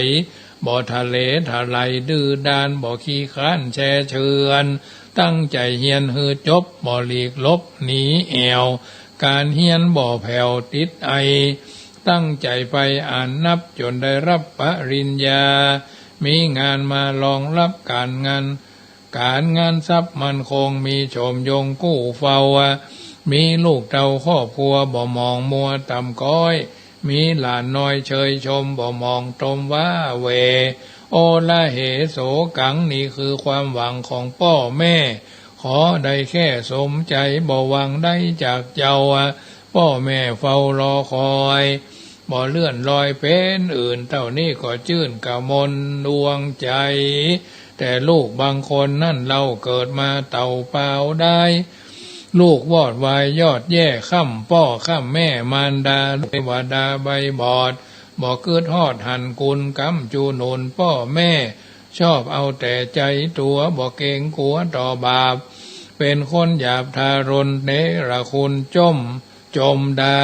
บ่ทะเลทลายดื้อด้าน บ่ขี้คร้านแช่เจือน ตั้งใจ๋เฮียนหื้อจบ บ่หลีกหลบหนีแอ่ว ก๋านเฮียนบ่แผ่วติดไอ ตั้งใจ๋ไปอ่านนับ จ๋นได้ฮับปริญญา มีงานมารองฮับก๋านงาน ก๋านงานทรัพย์มั่นคง มีโฉมยงกู้เฝ้า มีลูกเต้าครอบครัว บ่หมองมัวต่ำก๊อย มีหลานน้อยเชยชม บ่หมองตมว้าเหว่ โอละเหโสกัง นี่คือความหวังของป้อแม่ ขอได้แค่สมใจ๋ บ่หวังได้จากเจ้า ป้อแม่เฝ้ารอคอย บ่เลื่อนลอยเป๋นอื่น เต้านี้ก็จื้นกมลดวงใจ๋ แต่ลูกบางคนนั้นเล่าเกิดมาเต่าเปล่าดาย ลูกวอดวายยอดแย่ ค่ำป้อค่ำแม่มารดา เทวดาใบบอด บ่กึ๊ดฮอดหันคุณ กำจูหนุนป้อแม่ ชอบเอาแต่ใจ๋ตั๋ว บ่เกรงกั๋วต่อบาป เป๋นคนหยาบทารุณ เนรคุณจ้ม จมด่า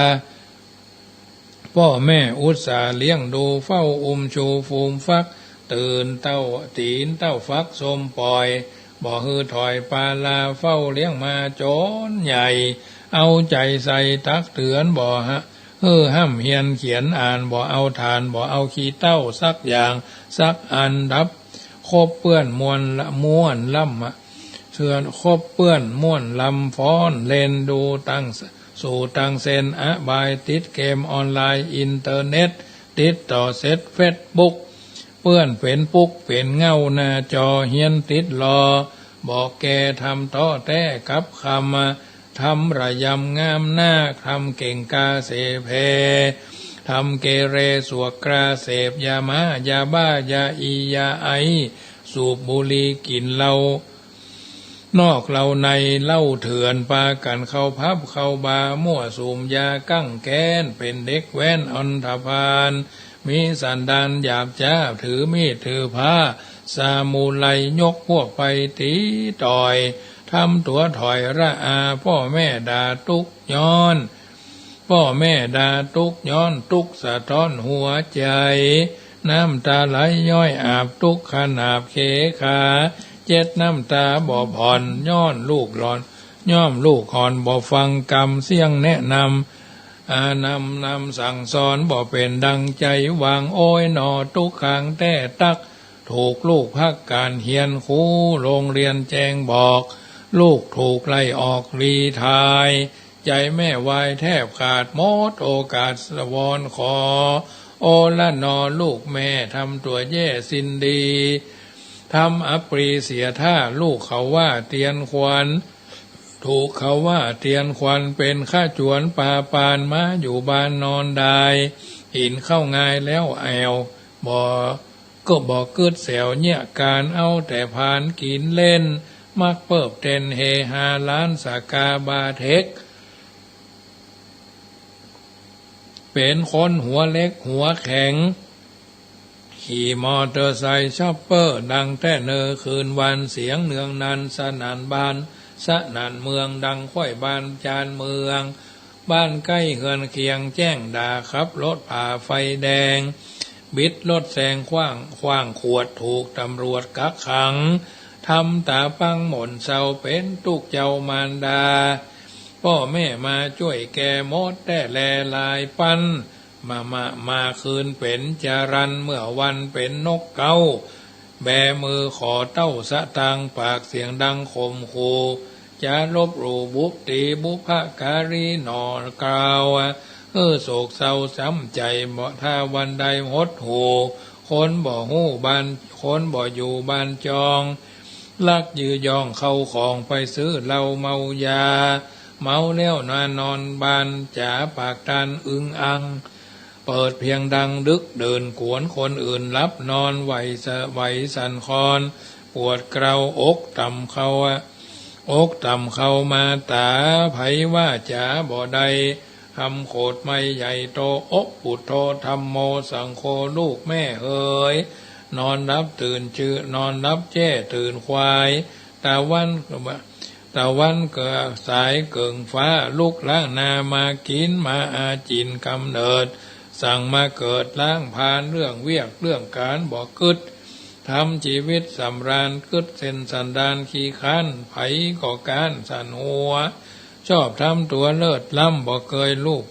ป้อแม่อุตส่าห์เลี้ยงดู เฝ้าอุ้มชูฟูมฟัก ตื่นเต้าตี๋นเต้าฟักสมป่อย บ่หื้อถอยปาลา เฝ้าเลี้ยงมาจ๋นใหญ่ เอาใจ๋ใส่ตักเตือน บ่หื้อฮ่ำเฮียนเขียนอ่าน บ่เอาถ่าน บ่เอาขี้เถ้าสักอย่างสักอัน ดับคบเปื้อนมวลละม่วนล่ำ เถื่อนคบเปื้อนม่วนลำฟ้อนเล่นดูตั้งสู่ตั้งเส้นอบายติดเกมออนไลน์อินเทอร์เน็ต ติดต่อเสร็จเฟซบุ๊ก เปื้อนเป๋นปุ๊กเป๋นเง้าหน้าจอเฮียนติดรอ บ่แก่ทำต้อแต๊กับคำ ทำระยำงามหน้า ทำเก่งกาเสแพ ทำเกเรสวกกราเสพยาม้ายาบ้ายาอียาไอ สูบบุหรี่กิ๋นเหล้า นอกเหล้าในเหล้าเถื่อน ปากั๋นเข้าผับเข้าบาร์ มั่วสุมยากั้งแก๊น เป๋นเด็กแว้นอันธพาล มีสันดานหยาบจ๊า ถือมีดถือพร้า ซามูไรยกพวกไปตี๋ต่อย ทำตั๋วถอยระอา ป้อแม่ด่าตุ๊กย้อน ป้อแม่ด่าตุ๊กย้อน ตุ๊กสะท้อนหัวใจ๋ น้ำต๋าไหลย้อยอาบ ตุ๊กขนาบเขขา เจ็ดน้ำต๋าบ่ผ่อน ย้อนลูกหล่อน ย้อมลูกอ่อนบ่ฟังกำเสี้ยงแนะนำ อานำนำสั่งสอน บ่เป๋นดังใจ๋หวัง โอ๊ยหนอตุ๊กขังแต๊ตั๊ก ถูกลูกพักก๋านเฮียน ครูโฮงเฮียนแจ้งบอก ลูกถูกไล่ออกรีไทร์ ใจ๋แม่วายแทบขาด หมดโอกาสวอนขอ โอละหนอลูกแม่ ทำตั๋วแย่สิ้นดี ทำอับปรีเสียท่า ลูกเขาว่าเตียนขวัญ ถูกเขาว่าเตียนขวัญ เป๋นขจวนปาปาน มาอยู่บ้านนอนดาย กิ๋นข้าวงายแล้วแอ่ว บ่ ก็บ่กึ๊ดแสวเยียะก๋าน เอาแต่ผานกิ๋นเล่น มักเปิบเต้นเฮฮา ล้านสกาบาเท็ก เป๋นคนหัวเล็กหัวแข็ง ขี่มอเตอร์ไซค์ชอปเปอร์ ดังแต๊เนอคืนวัน เสียงเนืองนันสนั่นบ้าน สนั่นเมือง ดังคว่ายบานจานเมือง บ้านใก้เฮือนเคียงแจ้งด่า ขับรถฝ่าไฟแดง บิดรถแซง ขว้าง ขว้างขวด ถูกตำรวจกักขัง ทำต๋าปังหม่นเศร้า เป๋นตุ๊กเจ้ามารดา ป้อแม่มาจ้วยแก่ หมดแต๊แลหลายปัน มา มา มาคืนเป๋นจารัน เมื่อวันเป๋นนกเก๊า แบมือขอเต้าสตางค์ ปากเสียงดังข่มขู่ จะลบหลู่บุบตี๋บุพการีหน่อ กล่าวหื้อโศกเศร้าจ๊ำใจ๋ บ่ถ้าวันใดหดหู่ คนบ่ฮู้บ้าน คนบ่อยู่บ้านจอง ลักยื้อย้องเข้าของ ไปซื้อเหล้าเมายา เมาแล้วนอน นอนบ้านจ๋าปากตานอึงอัง เปิดเพียงดังดึกดื่น กวนคนอื่นหลับนอน ไหวสะ ไหวสั่นคลอน ปวดเกราอกต่ำเข้า อกต่ำเข้ามาต๋า ใผว่าจ๋าบ่ได้ ทำโขดไม้ใหญ่โต โอปุโธธัมโมสังโฆ ลูกแม่เหย นอนหลับตื่นจือ นอนหลับแจ้ตื่นควาย ตะวัน ตะวันเกิดสายเกิ่งฟ้า ลุกล้างหน้ามากิ๋น มาอาจิณกำเนิด สั่งมาเกิดล้างผลาญ เรื่องเวียกเรื่องก๋านบ่กึ๊ด ทำจีวิตสำราญ กึ๊ดเส้นสันดานขี้คร้าน ใผก็ก๊านสั่นหัว ชอบทำตั๋วเลิศล้ำ บ่เกยลูก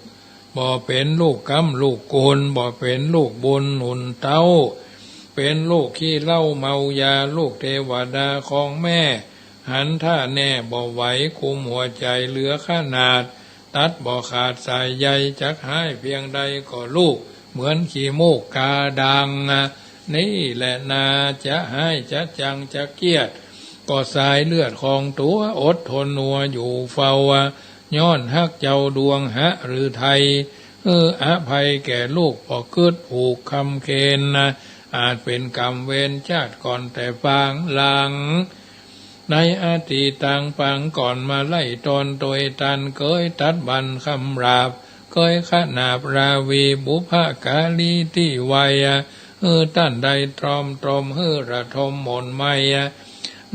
บ่เป๋นลูกก๊ำลูกกูล บ่เป๋นลูกบุญหนุนเต๊า เป๋นลูกขี้เหล้าเมายา ลูกเตวดาของแม่ หันท่าแน่บ่ไหว กุมหัวใจ๋เหลือขนาด ตัดบ่ขาดสายใย จักฮ้ายเพียงใดก็ลูก เหมือนขี้มูกกาดัง นี่แหละนา จะฮ้ายจะจังจะเกลียด ก็สายเลือดของตั๋ว อดทนหัวอยู่เฝ้า ย้อนฮักเจ้าดวงหฤทัย หื้ออภัยแก่ลูก บ่กึ๊ดผูกคำเคน อาจเป๋นกรรมเวรจาติก่อนแต่ปางหลัง ในอดีตตังปางก่อนมาไล่ตอน ตวยตันเกยตัดบั้นคำหลาบ เกยขนาบราวีบุพการีตี้ไว หื้อต้านได้ตรอมตรม หื้อระทมหม่นไหม้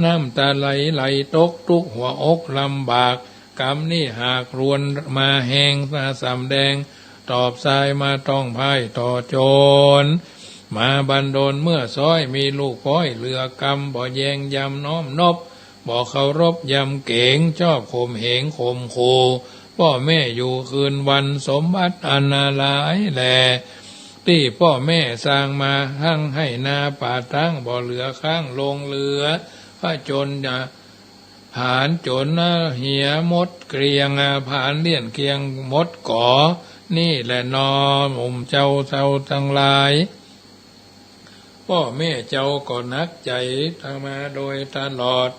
น้ำต๋าไหลไหลตก ตุ๊กหัวอกลำบาก กำนี้หากรวนมาแฮง มาสำแดง ตอบสายมาต้องพ่ายต่อโจร มาบันดลเมื่อซ้อย มีลูกป๊อยเหลือกำ บ่แยงยำน้อมนบ บ่เคารพยำเก๋ง ชอบข่มเหงข่มขู่ ป้อแม่อยู่คืนวัน สมบัติอันนาหลายแล ตี้ป้อแม่สร้างมา ฮั่งไฮ่นาป่าตาง บ่เหลือค้างลงเหลือ ผจญ ผลาญจ๋นเหียหมดเกลี้ยง ผลาญเลี้ยนเกลี้ยงหมดก๋อ นี่แหละหนอ หมู่เจ้าเจ้าตังหลาย ป้อแม่เจ้าก็หนักใจ๋มาโดยตลอด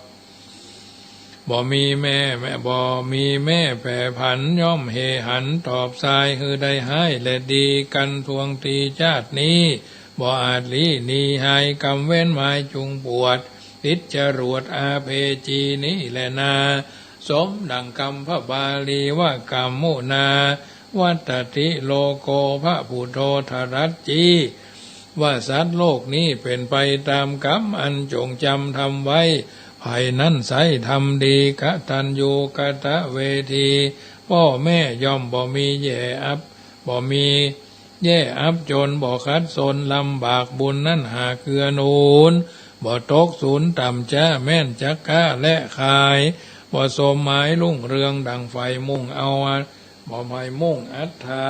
บ่มีแม่ แม่ บ่มีแม่แปรผัน ย่อมเห่หันตอบสาย หื้อได้ฮ้ายและดีกั๋นทวงตี้จาตินี้ บ่อาจลี้หนีหาย กำเว้นหมายจุงปวด ติดจรวดอาเพจีนี้แลนา สมดั่งกำพระบาลีว่า กัมมุนา วัตติโลโก พระพุทโธตรัสจี้ ว่าสัตว์โลกนี้เป๋นไปต๋ามกำอันจงจ๋ำทำไว้ ใผนั้นใส้ทำดี กตัญญูกตเวที ป้อแม่ย่อมบ่มีแย่อับ บ่มีแย่อับจ๋น บ่ขัดสนลำบาก บุญนั้นหากเกื้อหนุน บ่ตกสูญต่ำจ๊า แม้นจักก๊าและขาย บ่สมหมายรุ่งเรืองดั่งใฝ่มุ่งเอา บ่ใฝ่มุ่งอัตถา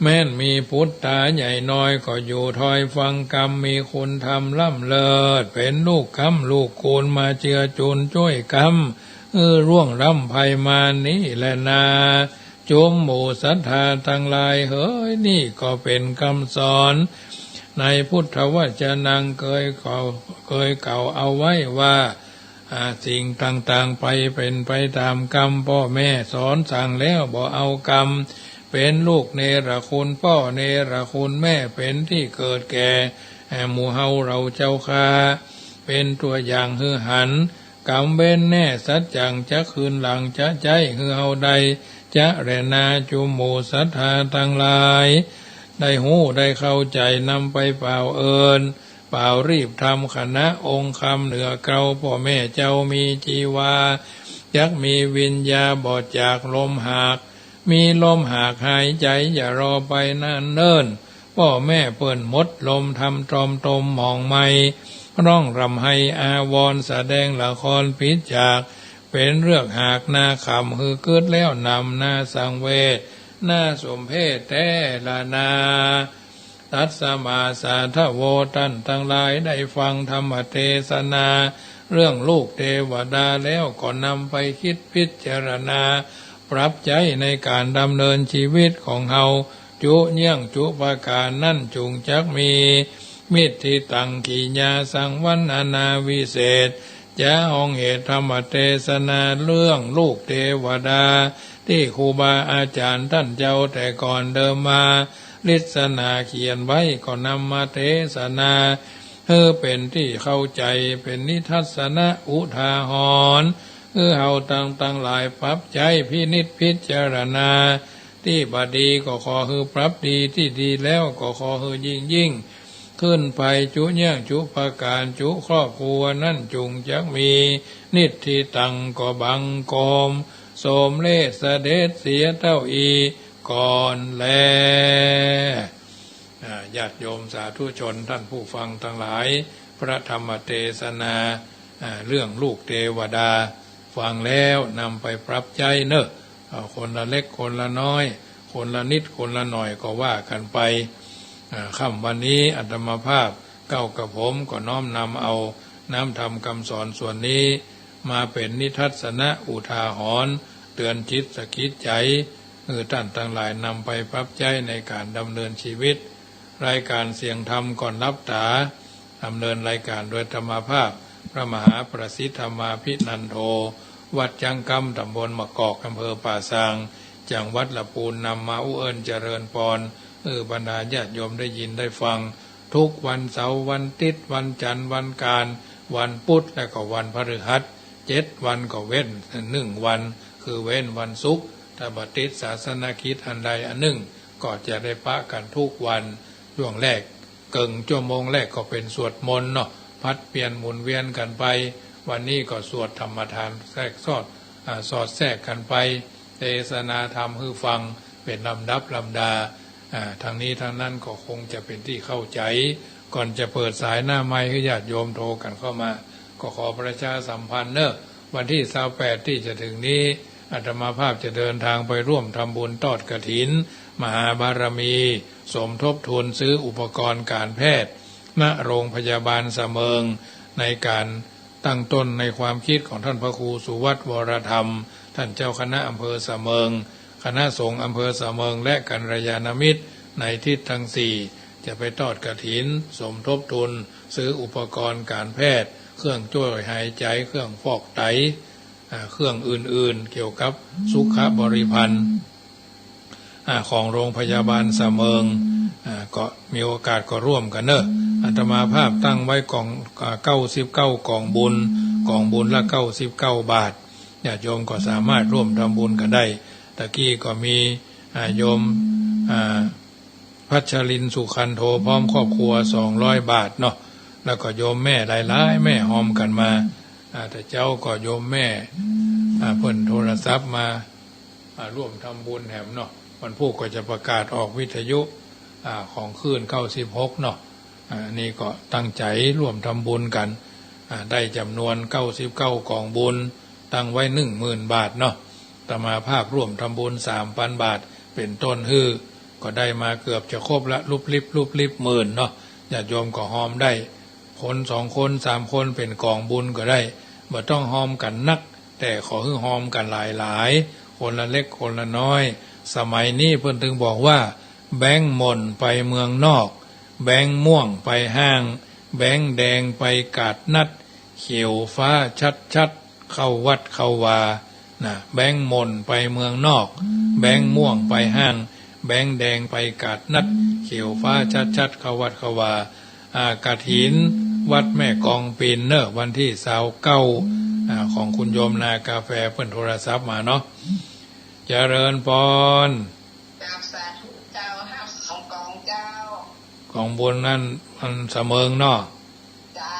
แม้นมีปุตต๋าใหญ่น้อย ก็อยู่ถอยฟังกำ มีคุณธรรมล้ำเลิศ เป๋นลูกกำลูกกูล มาเจือจุนจ้วยกำ หื้อล่วงล้ำภัยมานี้แลนา จุมหมู่ศรัทธาตังหลายเหย นี่ก็เป๋นกำสอน ในพุทธวจนัง เกยเก่า เกยเก่าเอาไว้ว่า อ่า สิ่งต่างๆ ไปเป๋นไปต๋ามกำ ป้อแม่สอนสั่งแล้วบ่เอากำ เป๋นลูกเนรคุณป้อเนรคุณแม่ เป๋นตี้เกิดแก่ อ่า หมู่เฮาเราเจ้าข้า เป๋นตั๋วอย่างหื้อหัน กำเว้นแน่สัจจัง จักคืนหลังจะใจ๊หื้อเฮาได้ จะแลนา จุมหมู่ศรัทธาตังหลาย ได้ฮู้ได้เข้าใจ๋ นำไปเป่าเอิ้น เป่ารีบทำขณะองค์คำเหนือเกลา ป้อแม่เจ้ามีจีวา จักมีวิญญาบ่จากลมหาก มีลมหากหายใจ๋ อย่ารอไปนานเนิ่น ป้อแม่เปิ้นหมดลมทำตรอมตมหมองไหม้ ร้องร่ำไห้อาวรณ์ แสดงละครปิดฉาก เป๋นเรื่องหากนาขำ หื้อเกิดแล้วหนำนาสังเวช นาสมเพชแต๊ละนา ตัสมาสาธโว ต้านตังหลายได้ฟังธรรมเตสนา เรื่องลูกเตวดาแล้ว ก็นำไปกึ๊ดพิจารณา ปรับใจ๊ในก๋านดำเนินจีวิตของเฮา จุเยียงจุประก๋านนั้นจุ่งจักมี มิตถิตัง กิยาสังวรรณนาวิเศษ จะห้องเหตุธรรมเตสนา เรื่องลูกเตวดา ตี้ครูบาอาจ๋ารย์ต้านเจ้าแต่ก่อนเดิมมา ลิสนาเขียนไว้ ก็นำมาเตสนา หื้อเป๋นตี้เข้าใจ๋ เป๋นนิทัสสนะอุทาหรณ์ หื้อเฮาตังตังหลายปรับใจ๊พินิจพิจารณา ตี้บ่ดีก็ขอหื้อปรับดี ตี้ดีแล้วก็ขอหื้อยิ่งยิ่งขึ้นไป จุเยียงจุประก๋าน จุครอบครัวนั้นจุ่งจักมี นิทธิตัง ก็บังคมสมเร็จเสด็จเสียเต้าอี้ก่อนแล อ่า ญาติโยมสาธุชนต้านผู้ฟังตังหลาย พระธรรมเตสนา อ่า เรื่องลูกเตวดา ฟังแล้วนำไปปรับใจ๊เน่อ เอาคนละเล็กคนละน้อย คนละนิดคนละหน่อยก็ว่ากั๋นไป อ่า ค่ำวันนี้อาตมาภาพเก้ากระผมก็น้อมนำเอาน้ำธรรมกำสอนส่วนนี้ มาเป๋นนิทัสสนะอุทาหรณ์ เตือนจิตสะกิดใจ๋ หื้อต้านตังหลายนำไปปรับใจ๊ในก๋านดำเนินจีวิต รายก๋านเสียงธรรมก่อนหลับต๋า ดำเนินรายก๋านโดยอาตมาภาพ พระมหาประสิทธิ์ธรรมาภินันโท วัดจั๊งกำ ต๋ำบลมะกอก อำเภอป่าซาง จังหวัดละปูน นำมาอู้เอิ้นเจริญปอน หื้อบรรดาญาติโยมได้ยินได้ฟัง ทุกวันเสาร์ วันติ๊ด วันจั๋นทร์ วันอังคาร วันพุธ และก็วันพฤหัส เจ็ดวันก็เว้นหนึ่งวัน คือเว้นวันศุกร์ ถ้าบ่ติดศาสนกิจอันใดอันหนึ่ง ก็จะได้ปะกั๋นทุกวัน ช่วงแรก เกิ่งชั่วโมงแรกก็เป๋นสวดมนต์เนาะ ผลัดเปลี่ยนหมุนเวียนกั๋นไป วันนี้ก็สวดธรรมทานแทรกซ้อน อ่า สอดแทรกกั๋นไป เตสนาธรรมหื้อฟังเป๋นลำดับลำดา อ่า ทั้งนี้ทั้งนั้นก็คงจะเป๋นตี้เข้าใจ๋ ก่อนจะเปิดสายหน้าไมค์หื้อญาติโยมโทรกั๋นเข้ามา ก็ขอประชาสัมพันธ์เน่อ วันตี้ซาวแปดตี้จะเถิงนี้ อาตมาภาพจะเดินทางไปร่วมทำบุญทอดกฐิน มหาบารมี สมทบทุนซื้ออุปกรณ์ก๋านแพทย์ ณ โรงพยาบาลสะเมิง ในก๋านตั้งต้นในความกึ๊ดของต้านพระครูสุวัฒน์ วรธรรม ต้านเจ้าคณะอำเภอสะเมิง คณะสงฆ์อำเภอสะเมิง และกัลยาณมิตรในทิศตึงสี่ จะไปทอดกฐิน สมทบทุน ซื้ออุปกรณ์ก๋านแพทย์ เครื่องช่วยหายใจ เครื่องฟอกไต อ่า เครื่องอื่นๆ เกี่ยวกับสุขบริพันธ์ อ่า ของโรงพยาบาลสะเมิง อ่า ก็มีโอกาสก็ร่วมกั๋นเนาะ อาตมาภาพตั้งไว้ก๋อง อ่า เก้าสิบเก้ากองบุญ กองบุญละเก้าสิบเก้าบาท ญาติโยมก็สามารถร่วมทำบุญกั๋นได้ ตะกี้ก็มี อ่า โยม อ่า พัชรินทร์ สุขันโธ พร้อมครอบครัว สองร้อยบาทเนาะ แล้วก็โยมแม่หลายๆ แม่ฮอมกั๋นมา อ่า แต่เจ๊าก็โยมแม่ อ่า เปิ้นโทรศัพท์มา อ่า ร่วมทำบุญแหมเนาะ วันพูกก็จะประกาศออกวิทยุ อ่า ของคลื่นเก้าสิบหกเนาะ อ่า อันนี้ก็ตั้งใจ๋ร่วมทำบุญกั๋น อ่า ได้จ๋ำนวนเก้าสิบเก้ากองบุญ ตั้งไว้หนึ่งหมื่นบาทเนาะ อาตมาภาพร่วมทำบุญสามปันบาท เป๋นต้นหื้อ ก็ได้มาเกือบจะครบละ ลุบลิบ ลุบลิบหมื่นเนาะ ญาติโยมก็ฮอมได้ คนสองคนสามคนเป๋นกองบุญก็ได้ บ่ต้องฮอมกั๋นนัก แต่ขอหื้อฮอมกั๋นหลายๆ คนละเล็กคนละน้อย สมัยนี้เปิ้นตึงบอกว่า แบงก์หม่นไปเมืองนอก แบงก์ม่วงไปห้าง แบงก์แดงไปก๋าดนัด เขียวฟ้าชัดๆ เข้าวัดเข้าวา นะ แบงก์หม่นไปเมืองนอก แบงก์ม่วงไปห้าง แบงก์แดงไปก๋าดนัด เขียวฟ้าชัดๆ เข้าวัดเข้าวา อ่า กฐินวัดแม่กองปินเนาะ วันตี้ซาวเก้า อ่า ของคุณโยมนากาแฟเปิ้นโทรศัพท์มาเนาะ เจริญปอน กราบสาธุเจ้า ห้าสิบสองกองเจ้า กองบุญนั่นมันสะเมิงเนาะ เจ้า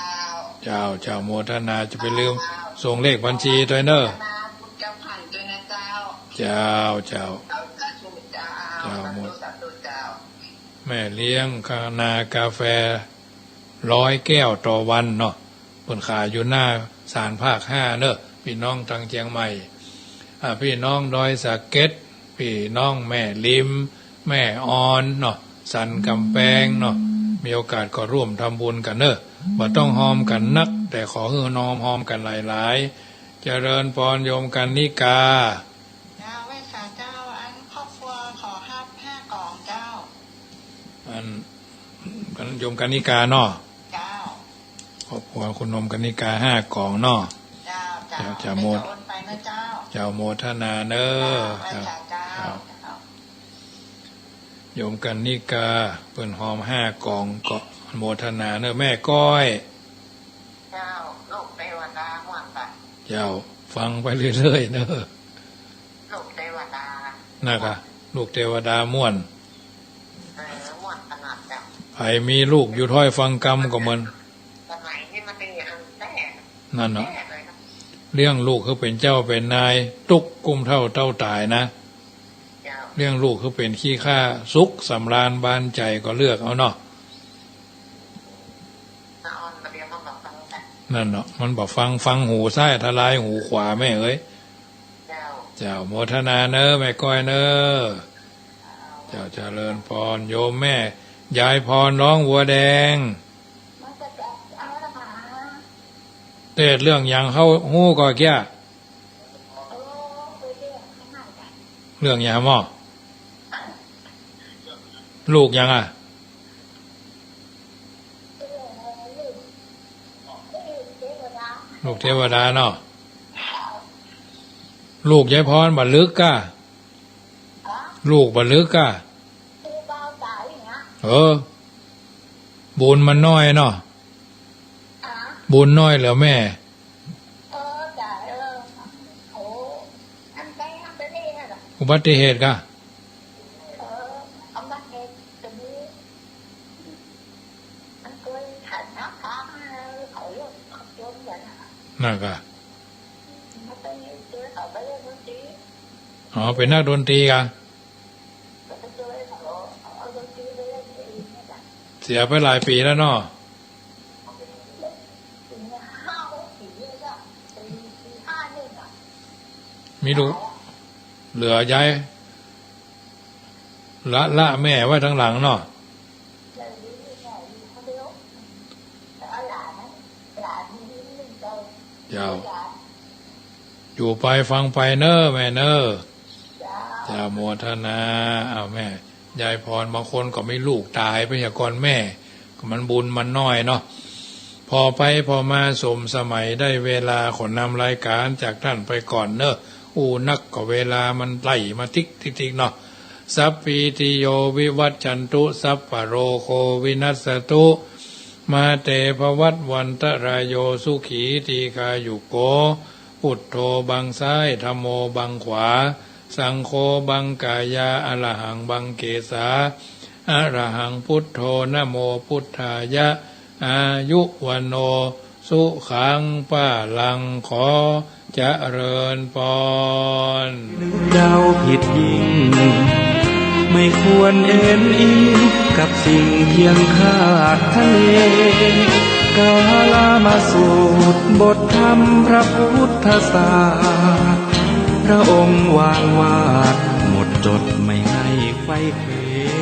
เจ้า เจ้า โมทนา จะไปลืม เจ้า ส่งเลขบัญชีตวยเนาะ โมทนาบุญกับท่านตวยนะเจ้า เจ้า เจ้า เจ้า สาธุเจ้า เจ้า สาธุ โมท สาธุเจ้า แม่เลี้ยงนากาแฟ ร้อยแก้วต่อวันเนาะ เปิ้นขายอยู่หน้าศาลภาคห้าเนาะ ปี้น้องตางเจียงใหม่ อ่า ปี้น้องดอยสะเก็ด ปี้น้องแม่ริม แม่ออนเนาะ สันก๋ำแปงเนาะ มีโอกาสก็ร่วมทำบุญกั๋นเนาะ บ่ต้องฮอมกั๋นนัก แต่ขอหื้อน้อมฮอมกั๋นหลายๆ เจริญปอนโยมกันนิกา เจ้า ไหว้สาเจ้า อันครอบครัวขอฮับห้ากองเจ้า อัน อันโยมกันนิกาเนาะ เจ้า ครอบครัวคุณโยมกันนิกาห้ากองเนาะ เจ้า เจ้า เจ้า เจ้า โมท เดี๋ยวจะโอนไปนะเจ้า เจ้า โมทนาเนาะ เจ้า ไหว้สาเจ้า เจ้า เจ้า โยมกันนิกาเปิ้นฮอมห้ากองก็โมทนาเนาะ แม่ก้อย เจ้า ลูกเตวดาม่วนปะ เจ้า ฟังไปเรื่อยๆ เนาะ ลูกเตวดา นะกะ ลูกเตวดาม่วน เออ ม่วนขนาดเจ้า ใผมีลูกอยู่ถ้อยฟังกำก็เหมือน สมัยนี้มันเป็นอย่างนั้นแน่ นั่นเนาะ แน่เลยนะ เลี้ยงลูกหื้อเป๋นเจ้าเป๋นนาย ตุ๊กข์กุ้มเต้าเต้าต๋ายนะ เจ้า เลี้ยงลูกหื้อเป๋นขี้ข้า สุขสำราญบานใจ๋ก็เลือกเอาเนาะ นั่นเนาะ มันบ่ฟัง ฟังหูซ้ายทลายหูขวาแม่เอ๋ย เจ้า เจ้า โมทนาเนาะ แม่ก้อยเนาะ เจ้า เจริญปอน โยมแม่ ยายพร ร้องวัวแดง เตศน์เรื่องหยังเฮาฮู้ก่อเกี้ย เรื่องหยังหม้อ ลูกหยังอะ ลูกเตวดาเนาะ ลูกยายพรบ่ลึกก้า ลูกบ่ลึกก้า เออ บุญมันน้อยเนาะ บุญน้อยเหลือแม่ อุบัติเหตุก้า นั่นก้า อ๋อ เป๋นนักดนตรีก้า เสียไปหลายปี๋แล้วเนาะ มีลูก เหลือยาย ละ ละแม่ไว้ตังหลังเนาะ เจ้า อยู่ไปฟังไปเน้อแม่เน้อ เจ้า โมทนา อ้าวแม่ ยายพร บางคนก็มีลูกต๋ายไปเหียก่อนแม่ ก็มันบุญมันน้อยเนาะ ผ่อไปผ่อมาสมสมัยได้เวลา ขอนำรายก๋านจากต้านไปก่อนเน้อ อู้นักก็เวลามันไล่มาติ๊กติ๊กติ๊กเนาะ สัพพีติโยวิวัชชันตุ สัพพะโรโควินัสสตุ มาเตภวัตวันตะราโย สุขีทีฆายุโก พุทโธบังซ้าย ธัมโมบังขวา สังโฆบังก๋ายา อะระหังบังเกสา อะระหังพุทโธ นะโมพุทธายะ อายุวัณโณ สุขัง พลัง ขอเจริญพร เจ้าผิดยิ่ง ไม่ควรเอนอิงกับสิ่งเพียงธาตุทะเล กาลามาสูตรบทธรรมพระพุทธศาสตร์ พระองค์วางวาดหมดจดไม่ให้ใคร